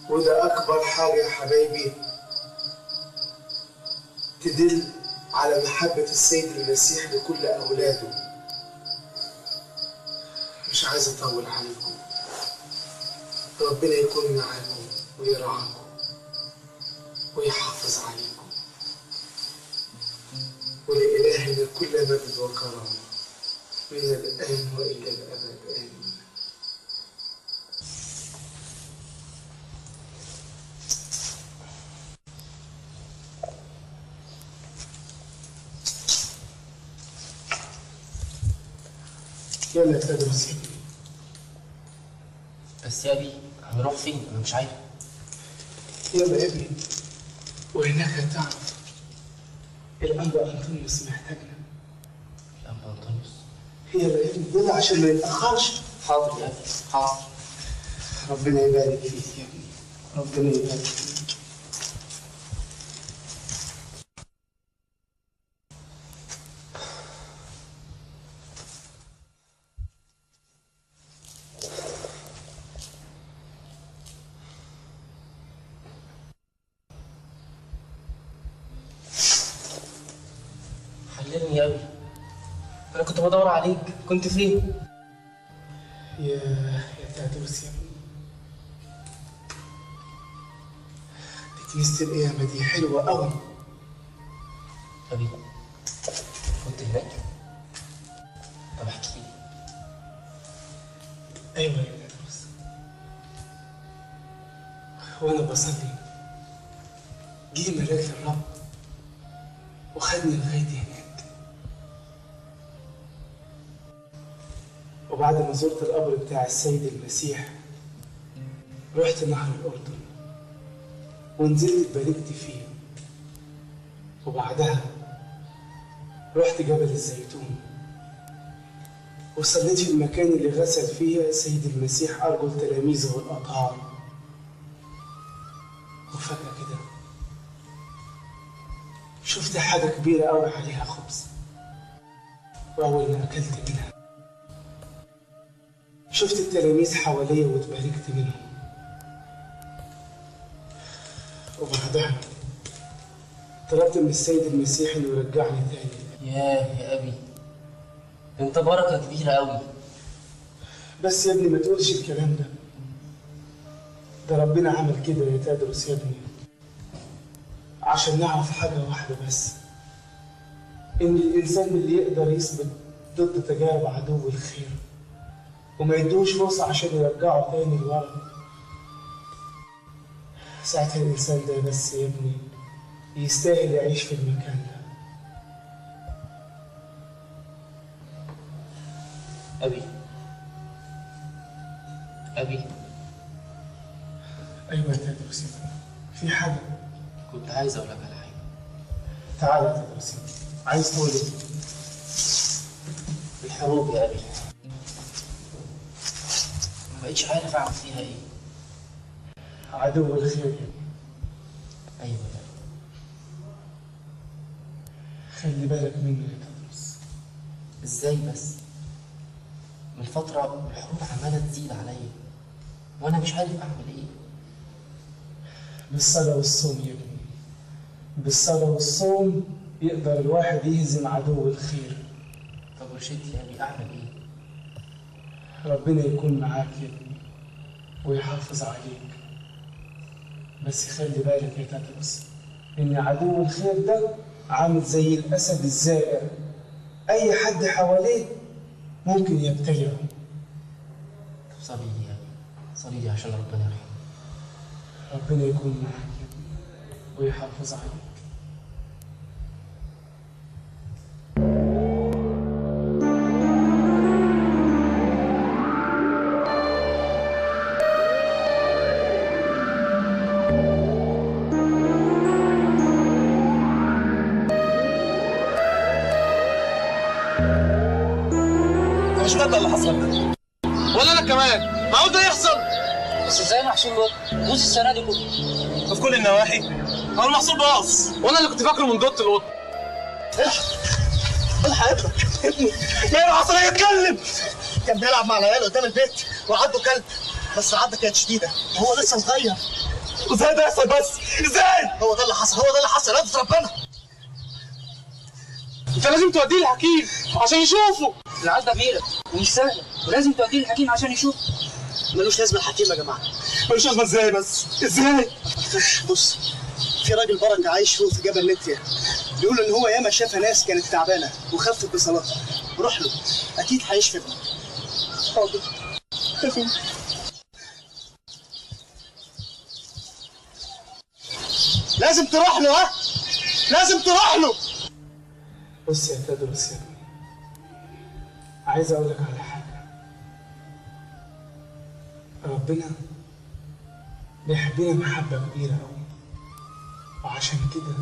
وده أكبر حاجة يا حبايبي تدل على محبة السيد المسيح لكل أولاده. مش عايز أطول عليكم. ربنا يكون معاكم ويرعاكم ويحافظ عليكم. ولإلهنا كل مجد وكرامة من الآن وإلى الأبد آمين. يلا يا تدرس. بس يا ابي هنروح فين؟ انا مش عارف. يلا يا ابني، وهناك هتعرف. الأنبا أنطونيوس محتاجنا. الأنبا أنطونيوس؟ يلا يا ابني يلا عشان ما يتأخرش. حاضر يا ابني حاضر. ربنا يبارك فيك يا ابني، ربنا يبارك فيك. حللني يا ابي، انا كنت بدور عليك، كنت فين؟ يا تادرس يا ابني، دي كنيسة القيامة دي حلوة أوي. أبي كنت هناك؟ طب احكي لي. أيوة يا تادرس، وأنا بصلي جه ملاك الرب وخدني لغاية هناك. وبعد ما زرت القبر بتاع السيد المسيح رحت نهر الأردن ونزلت باركت فيه، وبعدها رحت جبل الزيتون وصليت في المكان اللي غسل فيه السيد المسيح أرجل تلاميذه الأطهار. وفجأة كده شفت حاجة كبيرة أوي عليها خبز، وأول ما أكلت منها شفت التلاميذ حواليا واتباركت منهم. وبعدها طلبت من السيد المسيح انه يرجعني تاني. ياه يا ابي، انت بركة كبيرة قوي. بس يا ابني ما تقولش الكلام ده. ده ربنا عمل كده يا تدرس يا ابني عشان نعرف حاجة واحدة بس، إن الإنسان اللي يقدر يثبت ضد تجارب عدو الخير وما يدوش فرصة عشان يرجعه تاني لورا، ساعتها الإنسان ده بس يا ابني يستاهل يعيش في المكان ده. أبي، أبي. أيوة يا تدرس يا ابني، في حاجة؟ كنت عايز أقول لك على حاجة. تعالى يا تدرس يا ابني، عايز تقول إيه؟ الحروب يا أبي ما بقتش عارف أعمل فيها إيه. عدو الخير يا ابني. أيوة يا أبي. خلي بالك منه يا تدرس. إزاي بس؟ من فترة الحروب عمالة تزيد عليا وأنا مش عارف أعمل إيه. بالصلاة والصوم يا ابني، بالصلاة والصوم يقدر الواحد يهزم عدو الخير. طب ورشدني يا أبي أعمل إيه؟ ربنا يكون معاك يا ابني ويحافظ عليك، بس خلي بالك يا تدرس إن عدو الخير ده عامل زي الأسد الزائر، أي حد حواليه ممكن يبتلعه. طب صلي لي يا أبي، صلي لي عشان ربنا يرحمه. ربنا يكون معاك يا ابني ويحافظ عليك. مش مصدق اللي حصل ده، ولا انا كمان. معقول ده يحصل؟ بس ازاي محصول الوقت؟ بوظ السنة دي كله في كل النواحي. هو المحصول باظ، وانا اللي كنت فاكره من دوت القط. الحق الحق ابنك، ابني ماله؟ حصل ايه؟ اتكلم. كان بيلعب مع العيال قدام البيت وعضه كلب، بس العضه كانت شديدة وهو لسه صغير. ازاي ده يحصل بس؟ ازاي؟ هو ده اللي حصل، هو ده اللي حصل. رد ربنا. انت لازم توديه للحكيم عشان يشوفه. العضه كبيرة ومش سهلة ولازم توديه للحكيم عشان يشوفه. ملوش لازمه الحكيم يا جماعة. ملوش لازمه ازاي بس؟ ازاي؟ بص، في راجل بركة عايش فوق في جبل نتيا، بيقول ان هو ياما شاف ناس كانت تعبانة وخفت بصلاتها. روح له، اكيد هيشفي ابنك. حاضر. لازم تروح له. ها؟ لازم تروح له. بص يا تدرس يا ابني، عايز اقول لك على حاجة. ربنا بيحبنا محبة كبيرة قوي، وعشان كده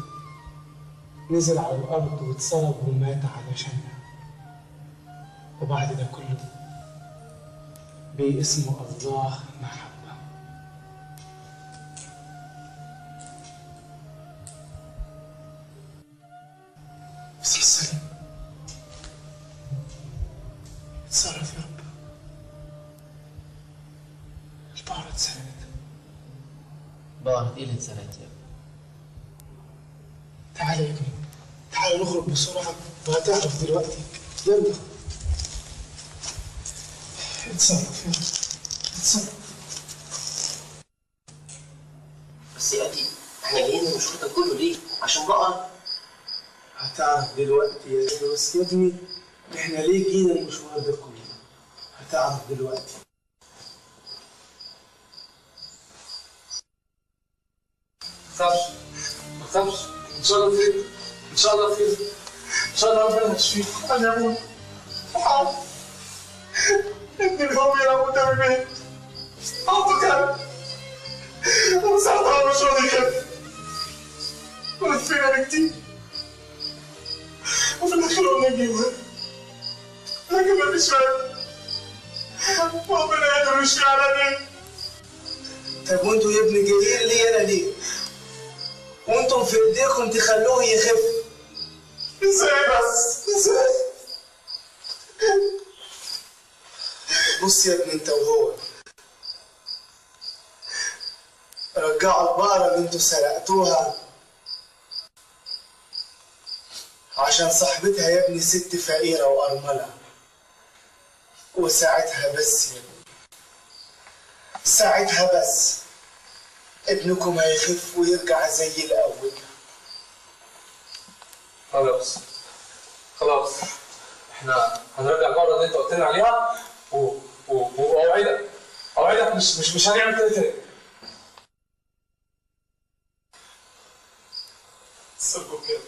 نزل على الارض واتصلب ومات علشاننا. وبعد ده كله باسمه الله محبة. بس الصليب اتصرف يا رب. البقرة اتسرقت. بقرة ايه اللي اتسرقت يا ابني؟ تعالى يا ابني، تعالى نخرج بسرعة وهتعرف دلوقتي. يلا اتصرف يا رب، اتصرف. بس يا ابي احنا جايين المشوار ده كله ليه؟ عشان بقرة؟ هتعرف دلوقتي يا بس يا ابني احنا ليه جينا المشوار ده كله. هتعرف دلوقتي. ما تخافش ما تخافش، ان شاء الله خير، ان شاء الله خير، ان شاء الله ربنا هيشفيك. انا يا ابوي حاضر، ابني الهو بيلعب قدام البيت، عضه كلب ومساعدة مش راضي يخف، ولفينا بكتير وفي الاخر قلنا نجيبها، لكن مفيش فايدة. ربنا يقدر يشفي على مين؟ طب وانتوا يا ابني جايين ليه انا ليه؟ وانتم في ايديكم تخلوه يخف. ازاي بس؟ ازاي؟ بص يا ابني انت وهو، رجعوا البقرة اللي انتوا سرقتوها عشان صاحبتها يا ابني ست فقيرة وأرملة، وساعتها بس يا ابني، ساعتها بس ابنكم هيخف ويرجع زي الأول. خلاص خلاص، احنا هنرجع المرة اللي انت قلت لنا عليها، واوعدك اوعدك مش هنعمل كده تاني. أرجوك يا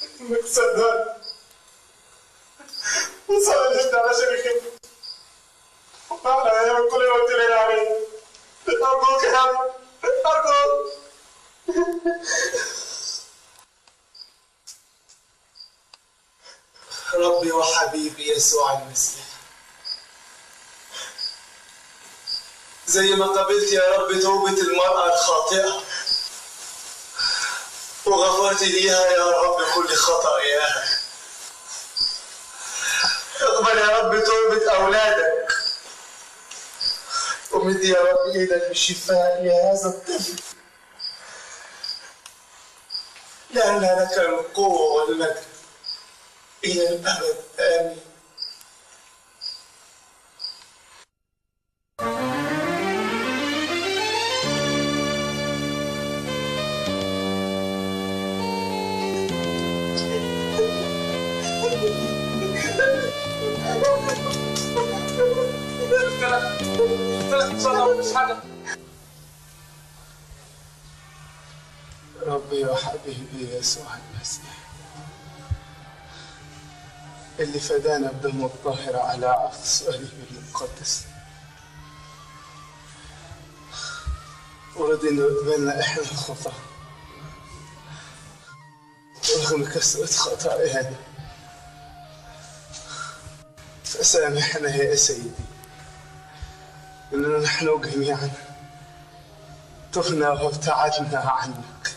ابني انك تصدقني وصلي علشان يخف. احنا هنعمل كل اللي قلت لنا عليه. أرجوك يا ابني، أرجوك. ربي وحبيبي يسوع المسيح، زي ما قبلت يا رب توبة المرأة الخاطئة وغفرت ليها يا رب كل خطاياها، اقبل يا رب توبة أولادك ومد يا رب إيدك بالشفاء لهذا الطفل، لأن لك القوة والمجد إلى الأبد. آمين. ربي وحبيبي يسوع المسيح، اللي فدانا بدمه الطاهر على عرض صليب المقدس، ورضي انه يقبلنا احنا الخطأ رغم كثرة خطايانا، فسامحنا يا سيدي، اننا نحن جميعا تهنا وابتعدنا عنك،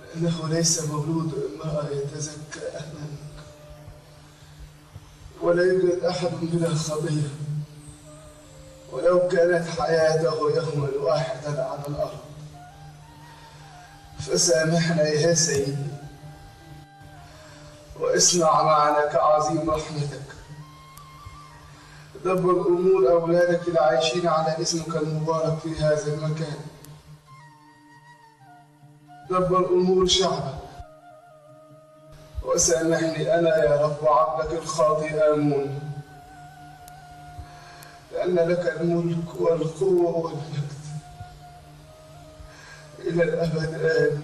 لأنه ليس مولود امرأة يتزكى أمامك، ولا يوجد أحد بلا خطية، ولو كانت حياته يوما واحدا على الأرض. فسامحنا يا سيدي، واصنع معنا كعظيم رحمتك. دبر أمور أولادك العايشين على اسمك المبارك في هذا المكان. دبر أمور شعبك، وسامحني أنا يا رب عبدك الخاطئ آمون، لأن لك الملك والقوة والمجد إلى الأبد. آمين.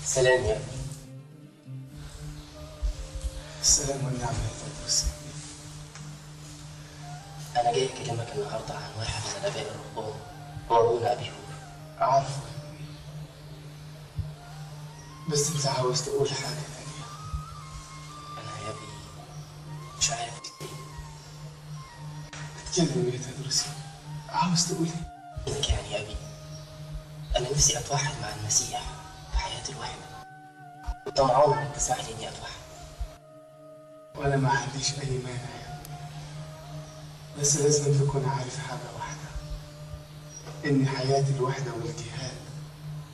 سلام يا أبي. السلام والنعمة يا تدرس. أنا جاي أكلمك النهاردة عن واحد من الآباء الرهبان، هو أبونا أبي هور. عارفه يا ابني، بس أنت عاوز تقول حاجة تانية. أنا يا أبي مش عارف إيه. اتكلم يا تدرس، عاوز تقول إيه؟ يعني يا أبي أنا نفسي أتوحد مع المسيح في حياة الوحدة، وطمعان إنك تسمح لي إني أتوحد. وأنا ما عنديش أي مانع يا ابني، بس لازم تكون عارف حاجة واحدة، إن حياة الوحدة والجهاد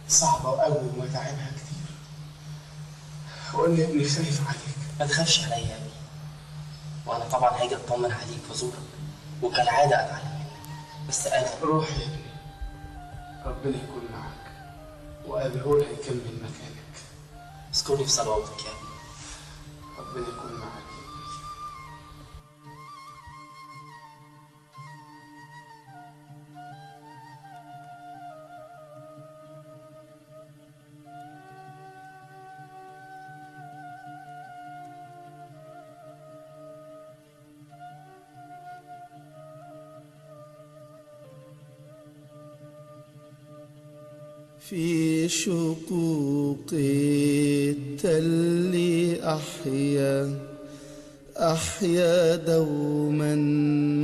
صعبة أوي ومتاعبها كتير، وإن ابني خايف عليك. ما تخافش عليا يا أبي، وأنا طبعا هاجي أطمن عليك وأزورك، وكالعادة أتعلم منك، بس أنا روح يا ابني، ربنا يكون معاك، وأبي هور هيكمل مكانك. اذكرني في صلواتك يا أبي. ربنا يكون معاك يا ابني. في شقوق التل أحيا، أحيا دوما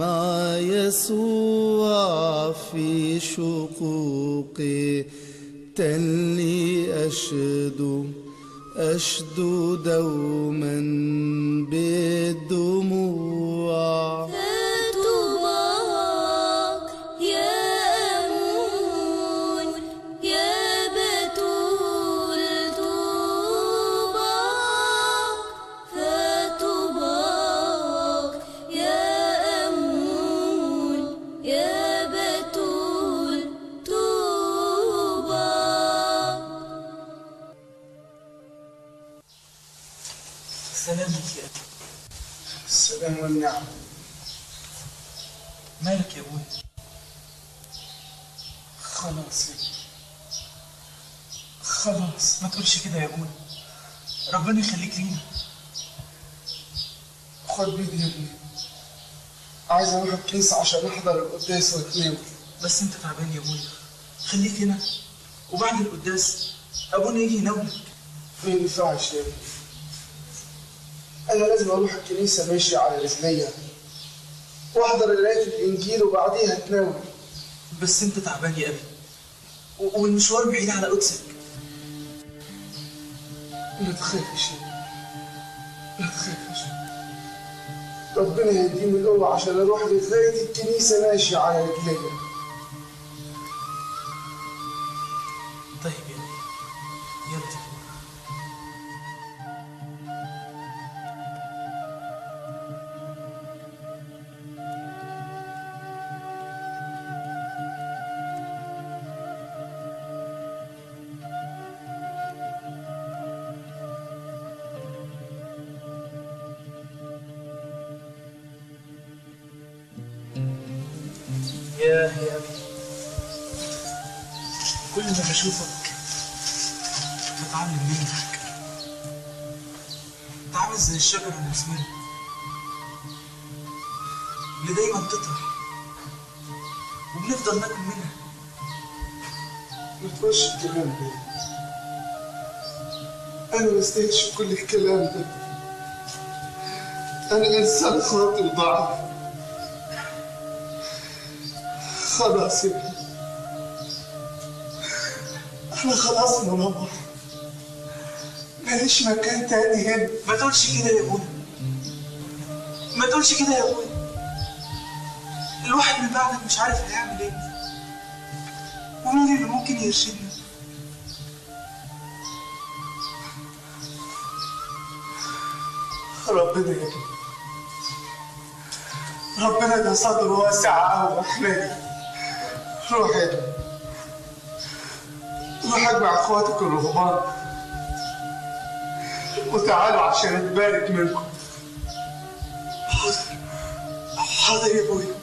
مع يسوع. في شقوق التل أشدو، أشدو دوما بالدموع. فطوباك يا أمون يا بتول، طوباك فطوباك يا سلامك يا أبي. السلام والنعم. مالك يا أبوي؟ خلاص يا ابني، خلاص. ما تقولش كده يا أبوي، ربنا يخليك لينا. خد بيدي يا ابني، عايز اروح الكنيسة عشان احضر القداس واتناول. بس انت تعبان يا ابويا، خليك هنا وبعد القداس ابونا يجي يناولك. ما ينفعش يا ابني، انا لازم اروح الكنيسة ماشي على رجليا واحضر قراية الانجيل وبعديها اتناول. بس انت تعبان يا ابي، والمشوار بعيد على قدسك. ما تخافش يا ابني، ما تخافش، ربنا يهديني القوة عشان اروح لغاية الكنيسة ماشي على رجليا. طيب يا ابني، يلا. ياه يا أبي، كل ما بشوفك بتعلم منك. انت عامل زي الشجرة المثمرة اللي دايما تطرح وبنفضل ناكل منها. ما تقولش الكلام ده، أنا ما استاهلش كل الكلام ده. أنا إنسان خاطئ وضعيف. خلاص يا ابني، أنا خلاص مروح، ماليش مكان تاني هنا. ما تقولش كده يا ابويا، ما تقولش كده يا ابويا. الواحد من بعدك مش عارف هيعمل ايه، ومين اللي ممكن يرشدنا؟ ربنا يا ابني، ربنا ده صدره واسع قوي وحنين. روح يا ابني، روح اجمع اخواتك الرهبان وتعالوا عشان اتبارك منكم. حاضر حاضر يا ابويا.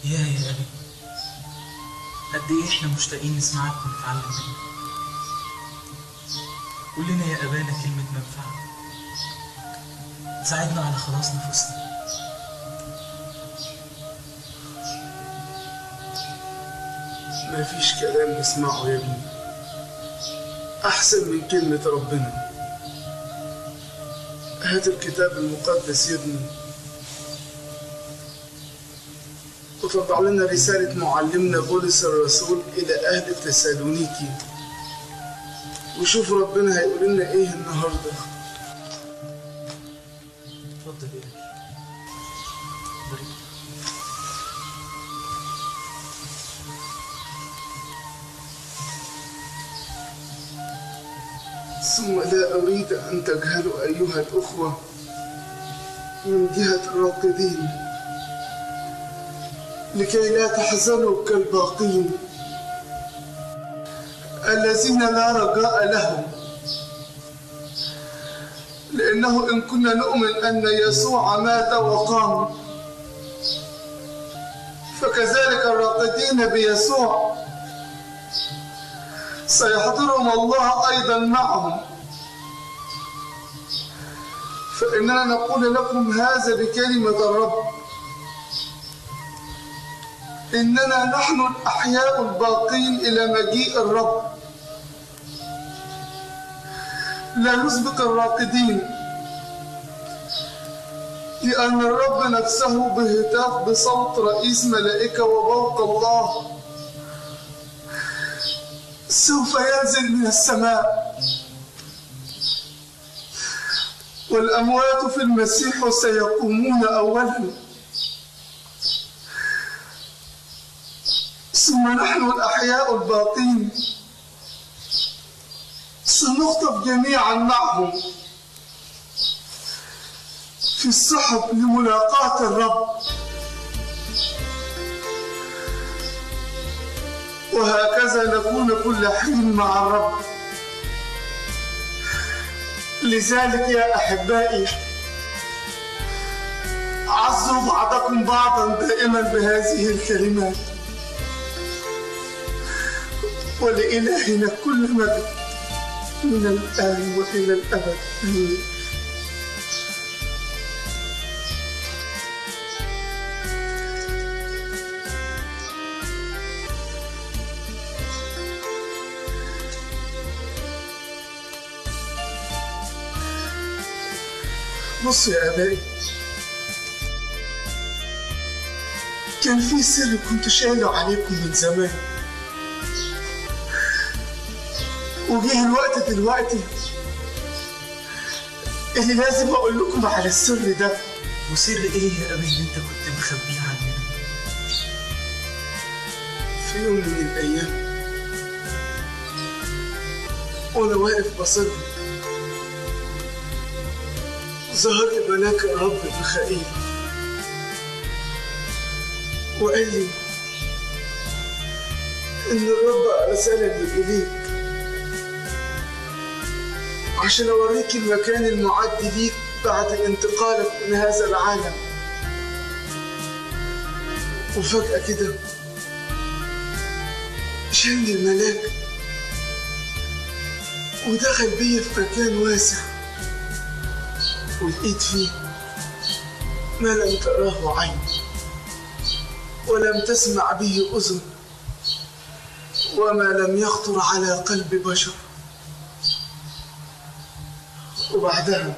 يا أبي، قد إيه إحنا مشتاقين نسمعك ونتعلم منك. قول لنا يا أبانا كلمة منفعة تساعدنا على خلاص نفوسنا. مفيش كلام نسمعه يا ابني أحسن من كلمة ربنا. هات الكتاب المقدس يا ابني وطلع لنا رسالة معلمنا بولس الرسول إلى أهل تسالونيكي، وشوف ربنا هيقول لنا إيه النهارده. اتفضل يا أبي. ثم لا أريد أن تجهلوا أيها الأخوة من جهة الراقدين، لكي لا تحزنوا كالباقين الذين لا رجاء لهم. لأنه إن كنا نؤمن أن يسوع مات وقام، فكذلك الراقدين بيسوع سيحضرهم الله أيضا معهم. فإننا نقول لكم هذا بكلمة الرب، إننا نحن الأحياء الباقين إلى مجيء الرب، لا نسبق الراقدين، لأن الرب نفسه بهتاف بصوت رئيس ملائكة وبوق الله سوف ينزل من السماء، والأموات في المسيح سيقومون أولا، ثم نحن الأحياء الباقين سنخطف جميعا معهم في السحب لملاقاة الرب. وهكذا نكون كل حين مع الرب. لذلك يا أحبائي، عزوا بعضكم بعضا دائما بهذه الكلمات. ولإلهنا كل مجد من الآن وإلى الأبد، آمين. بصوا يا آبائي، كان في سر كنت شايله عليكم من زمان، وجه الوقت دلوقتي اللي لازم اقول لكم على السر ده. وسر ايه يا ابي اللي انت كنت مخبيه عننا؟ في يوم من الايام وانا واقف بصلي، ظهر لي ملاك الرب ميخائيل وقال لي إن الرب أرسلني إليك عشان أوريك المكان المعد ليك بعد انتقالك من هذا العالم. وفجأة كده شالني الملاك ودخل بيا في مكان واسع، ولقيت فيه ما لم تراه عين ولم تسمع به أذن وما لم يخطر على قلب بشر. وبعدها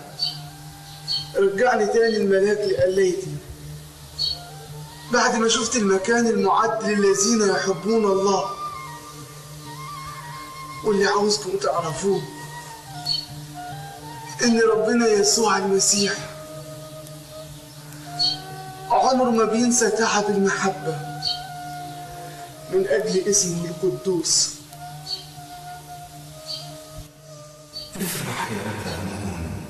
رجعني تاني الملاك لقليتي بعد ما شفت المكان المعد للذين يحبون الله. واللي عاوزكم تعرفوه إن ربنا يسوع المسيح عمره ما بينسى تعب المحبة من أجل اسمه القدوس. افرح يا أبا أمون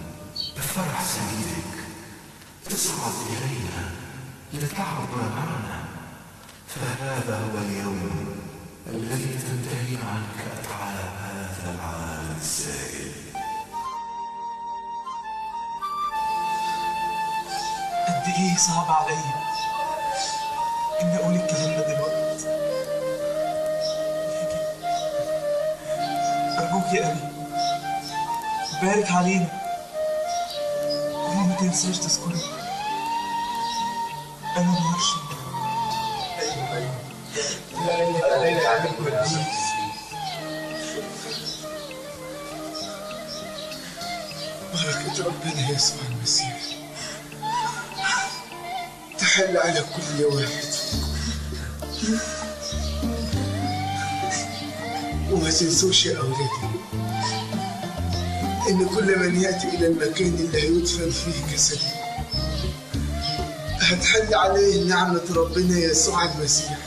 بفرح سيدك، اصعد إلينا لتعبر معنا، فهذا هو اليوم الذي تنتهي عنك أتعاب هذا العالم السائل. قد إيه صعب عليا إني أقول الكلام ده دلوقتي، لكن أرجوك يا أبي بارك علينا وما تنساش تذكرني. أنا بهرشم. بركة ربنا يسوع المسيح تحل على كل واحد فيكم. وما تنسوش يا أولادي إن كل من يأتي إلى المكان اللي هيدفن فيه جسدي هتحل عليه نعمة ربنا يسوع المسيح،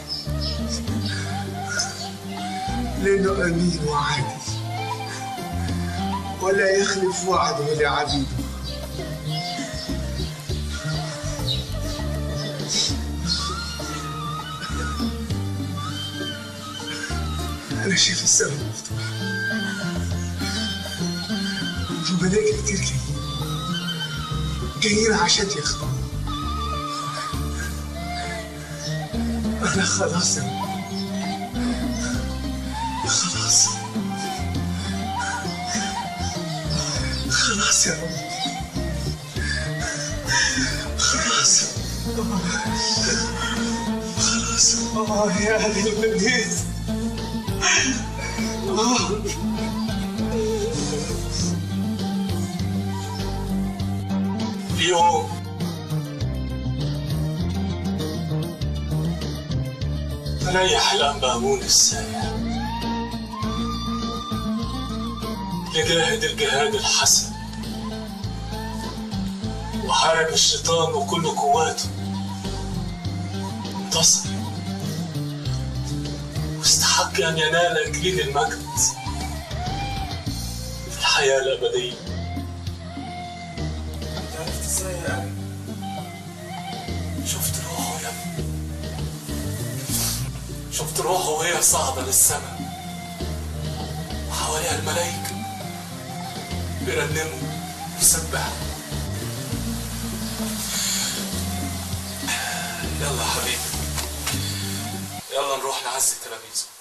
لأنه أمين وعادل ولا يخلف وعده لعبيده. أنا شايف السماء مفتوحة وملائكة كتير جايين عشان ياخدوني. أنا خلاص يا رب، خلاص خلاص يا رب، خلاص خلاص. يا أهل القديس. اليوم ريح الأنبا أمون السايح لجاهد الجهاد الحسن وحارب الشيطان وكل قواته، انتصر واستحق أن ينال إكليل المجد في الحياة الأبدية. أنت عرفت عرفت ازاي يا ابي؟ شفت روحه يا ابني، شفت روحه وهي صاعدة للسماء وحواليها الملائكة بيرنموا ويسبحوا. يلا يا حبيبي، يلا نروح نعزي تلاميذه.